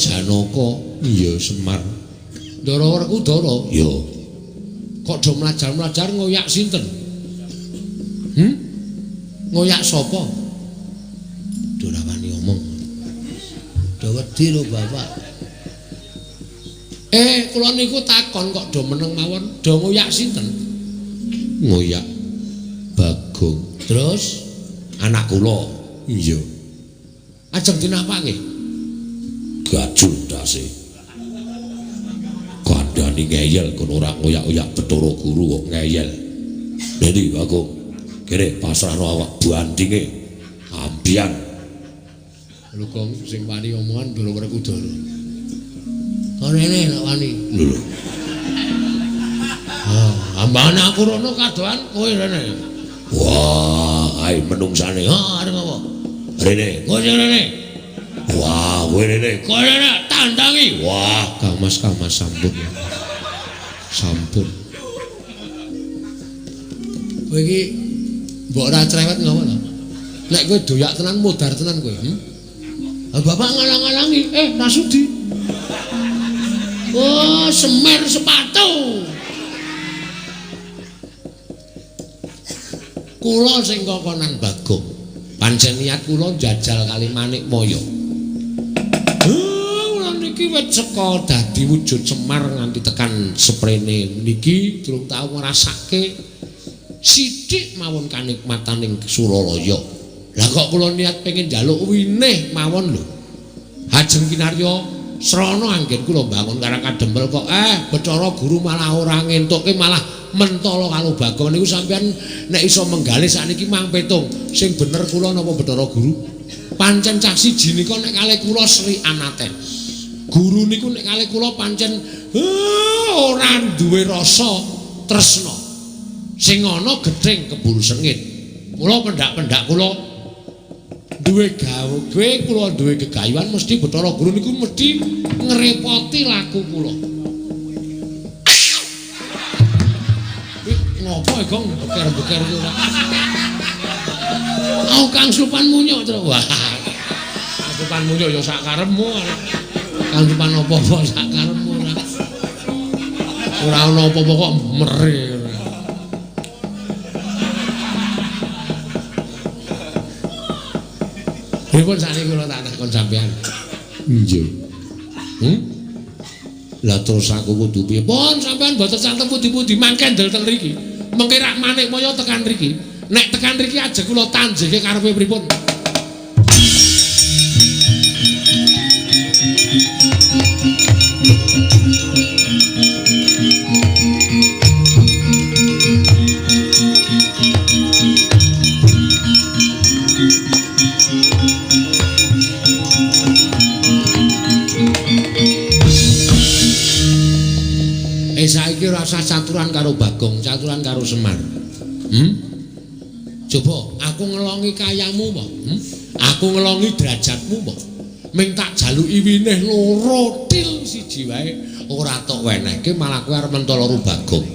Janaka, iya Semar. Ndara Werkudara, iya. Kok do mlajar-mlajar ngoyak sinten? Ngoyak sapa? Do ora wani omong. Do wedi lho Bapak. Kula niku takon kok do meneng mawon, do ngoyak sinten? Ngoyak Bagong. Terus anak kula, iya. Ajeng dinapake? Gajul ndase. Kandhani ngeyel kono ora ngoyak-oyak Bathara Guru kok ngeyel. Dadi Bagong, kene pasrahno awak bandinge ambian. Lho Gong sing wani omongan Ndara Werkudara. Kok rene lak wani. Lho. Ah, ambane aku rono kadohan kowe rene. Wah, ae menungsane. Ha, arep apa? Rene, kowe sing rene. Wah, kowe rene. Kowe rene tandangi. Wah, Kang Mas sampun. Sampun. Kowe iki mbok ora cerewet ngopo to? Nek kowe doyak tenan modar tenan kowe. Bapak ngalang-alangi, ra sudi. Oh, semer sepatu. Kula sing kokonan Bagong. Pancen niat kula njajal kali Manikmaya. Kula niki wit saka dadi wujud Semar nganti tekan seprene niki durung tau ngrasake sithik mawon kanikmataning Suralaya. Lah kok kula niat pengen njaluk winih mawon lho. Hajeng kinarya srana anggen kula mbangun Karang Kadempel kok Bathara Guru malah ora ngentukke malah mentala karo Bagong niku sampeyan nek iso menggalih sakniki mang petung sing bener kula napa Bathara Guru. Pancen cah siji nika nek kalih kula Sri Anaten. Guru niku nek kalih kula pancen ora duwe rasa tresna. Sing ana gething keburu sengit. Mula pendak-pendak kula duwe gawe kula duwe gegayuhan mesti Bathara Guru niku mesti ngrepoti laku kula. Ngopo e Gong beker-beker iki ora. Aku Kang Supan munyuk terus. Wah. Kang Supan munyuk ya sak karepmu. Kang Supan apa-apa sak karepmu ora. Ora ana apa-apa kok mere. Pripun sakniki kula tak takon sampean? Nggih. Lah terus aku kudu piye? Pun sampean mboten santen pundi-pundi mangke ndel teng mriki. Mengke rak Manikmaya tekan mriki. Nek tekan mriki aja kula tanjeke karepe pripun? Saiki ora usah caturan karo Bagong, caturan karo Semar. Coba aku ngelongi kayamu apa? Aku ngelongi derajatmu mbok. Ming tak jaluki winih loro til siji wae ora tok wenehke malah kowe arep mentolo karo Bagong.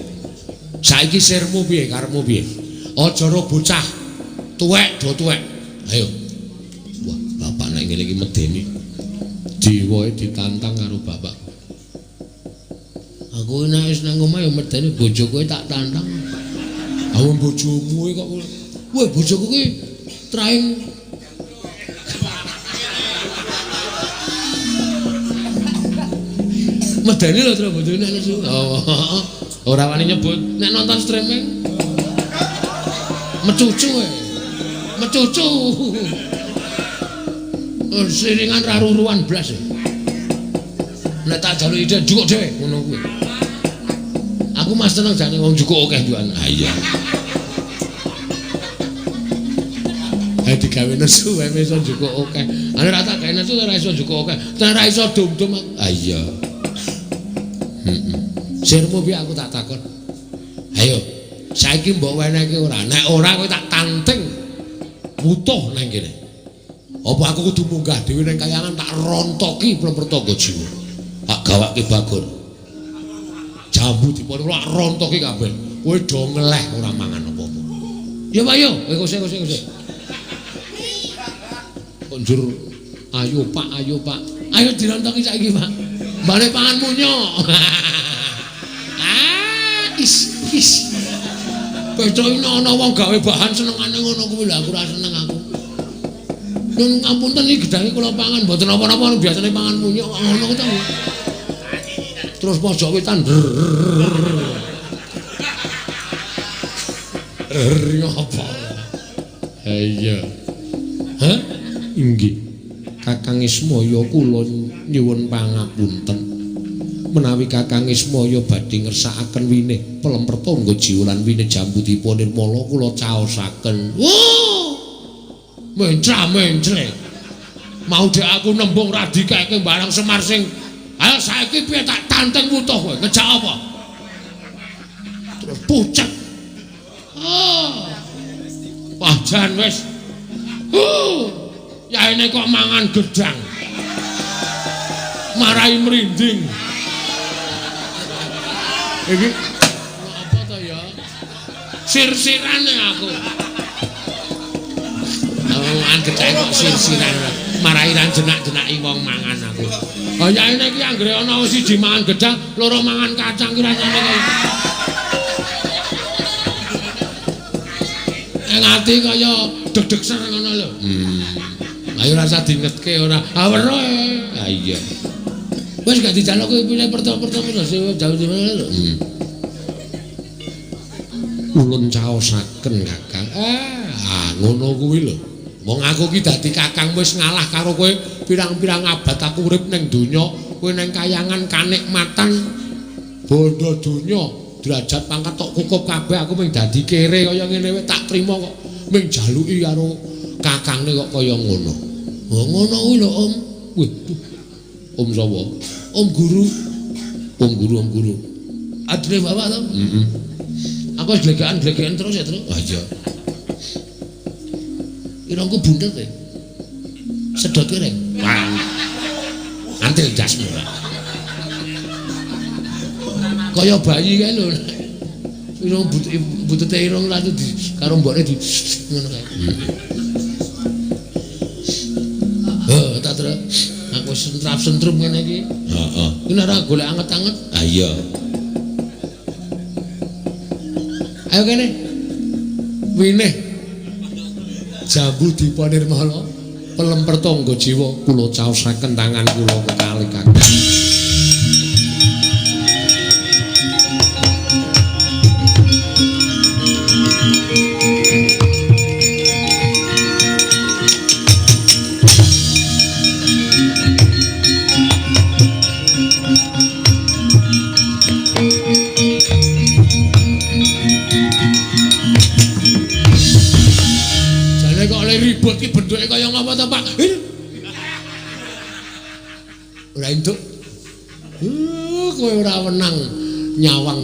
Saiki sirmu piye karepmu piye? Aja ro bocah tuwek do tuwek. Ayo. Wah, bapak nek ngene iki medeni. Jiwae ditantang karo bapak. Aku nek wis nang omah ya medeni bojoku tak tantang. Awong bojomu kok. Wah, bojoku ki traing medeni lho tro bojone nek nesu. Oh, ora wani nyebut nek nonton streaming. Mecucu e. Mecucu. Siringan ra ruruan blas. Nek tak jaluki ide njukuk dhewe ngono kuwi. Aku mas seneng jane wong njukuk akeh duan. Ha iya. Ha digawe nesu wae iso njukuk akeh. Ane ra tak gawe nesu ora iso njukuk akeh. Nek ora iso dum-dum aku. Ha iya. Heeh. Sirmu piye aku tak takon. Ayo, saiki mbok wenehke ora? Nek ora kowe tak tanting. Wutuh nang kene. Apa aku kudu munggah dhewe nang kayangan tak rontoki plempertangga jiwa. Tak gawake Bagong. Jambu dipun tak rontoki kabeh. Kowe do ngeleh ora mangan apa-apa. Ya Pak yo, kowe kose. Kok njur ayo Pak, ayo Pak. Ayo dirontoki saiki Pak. Balik panganmu nyok. Ah, is is. Pecoke ana wong gawe bahan senengane ngono kuwi lho aku ora seneng aku. Nun ngapunten iki gedange kula pangan mboten napa-napa biasane pangan munyuk kok ngono kuwi ta. Terus pojok wetan. Apa? Ha iya. Hah? Inggih. Kakang Ismaya kula nyuwun pangapunten. Menawi Kakang Ismaya badhe ngersakaken winih pelempertangga jiwa lan winih jambu dipa nirmala kula caosaken. Wuh! Mencra-mencre. Mau dek aku nembung ra dikeke barang Semar sing ayo saiki piye tak tanteng wutuh kowe ngejak apa? Terus pucet. Oh. Wah jan wis. Yaene kok mangan gedang. Marai merinding. Iki apa to ya? Sir-sirane aku. Mangan gedang kok sir-siran. Marai ra jenak-jenaki wong mangan aku. Ha yaene iki anggere ana siji mangan gedang, loro mangan kacang ki rasane kaya. Ing ati kaya deg-deg ser ngono lho. Ayo rasa dingetke ora. Ha weruh. Ha iya. Wis gak dijaluk kowe pilih pertama-pertama lho sing jauh-jauh lho. Ulun caosaken Kakang. Ah, ngono kuwi lho. Wong aku ki dadi kakang wis ngalah karo kowe pirang-pirang abad aku urip ning donya, kowe ning kayangan kanikmatan bondo donya, derajat pangkat tok kukup kabeh aku mung dadi kere kaya ngene wae tak trima kok mung jaluki karo kakangne kok kaya ngono. Oh ngono kuwi lho Om. Wih. Om sapa? Om guru. Om guru, Om guru. Adine bapak to? Heeh. Aku wis glegekan-glegekan terus ya, Tru. Ha iya. Irungku bundet e. Sedot kireng. Wah. Antil jasmu. Kaya bayi kae lho. Irung butute irung lalu di karo mbokne di ngono kae. Heh, tak terus aku sentrap-sentrum ngene iki. Heeh. Iki nek ora golek anget-anget. Ha iya. Ayo kene. Winih jambu dipa nirmala pelempertangga jiwa kula caosaken tangan kula kekalih kakang. Ribut ki bentuke kaya ngapa to, Pak? Ora entuk. Kowe ora wenang nyawang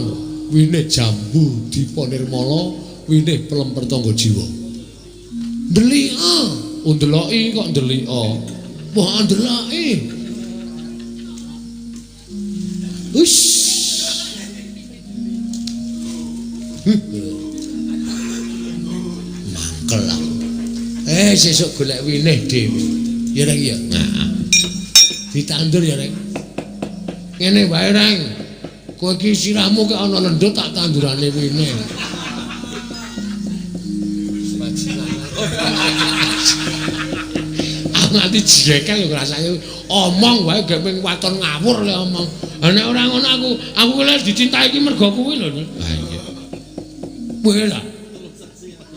winih jambu dipa nirmala, winih pelempertangga jiwa. Ndelika. Ndeloki kok ndelika. Wah, ndeloki. Wis. Mangkel aku. Sesuk golek winih dhewe. Ya Reng ya. Heeh. Ditandur ya Reng. Ngene wae Reng. Kowe iki sirahmu kek ana lendut tak tandurane winih. Aku nganti jekel ngrasake omong wae gek ming waton ngawur le omong. Ha nek ora ngono aku lek dicintai iki mergo kuwi lho. Ha iya. Kowe lah.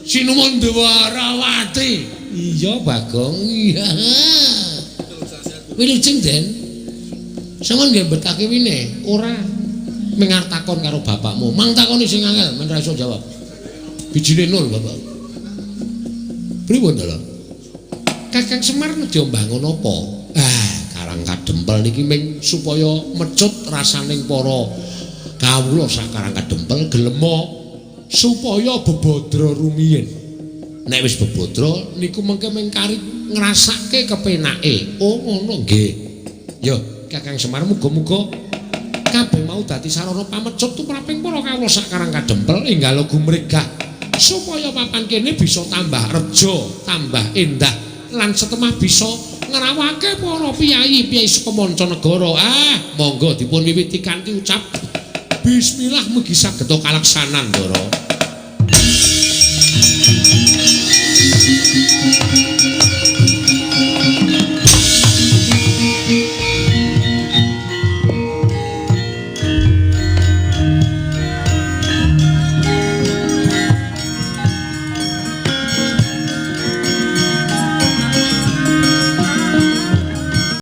Sinuwun Dwarawati. Iya Bagong. Iya. Wilujeng Den. Sampeyan nggih betake wine? Ora. Ming arep takon karo bapakmu. Mang takoni sing angel men ra iso jawab. Bijine nol bapak. Pripun dalah? Kakang Semar nedya mbangun apa? Ah, Karang Kadempel niki ming supaya mecut rasaning para kawula sak Karang Kadempel gelema supaya bebadra rumiyin. Nek wis bebadra niku mengke ming kari ngrasake kepenake. Oh ngono nggih. Ya, Kakang Semar muga-muga kabeh mau dadi sarana pamecut tumraping para kawula sak Karang Kadempel enggal gumregah supaya papan kene bisa tambah reja, tambah endah lan setemah bisa ngrawake para piyayi-piyayi saka mancanegara. Ah, monggo dipun wiwiti kanthi ucap bismillah mugi saged kalaksanan, Ndara.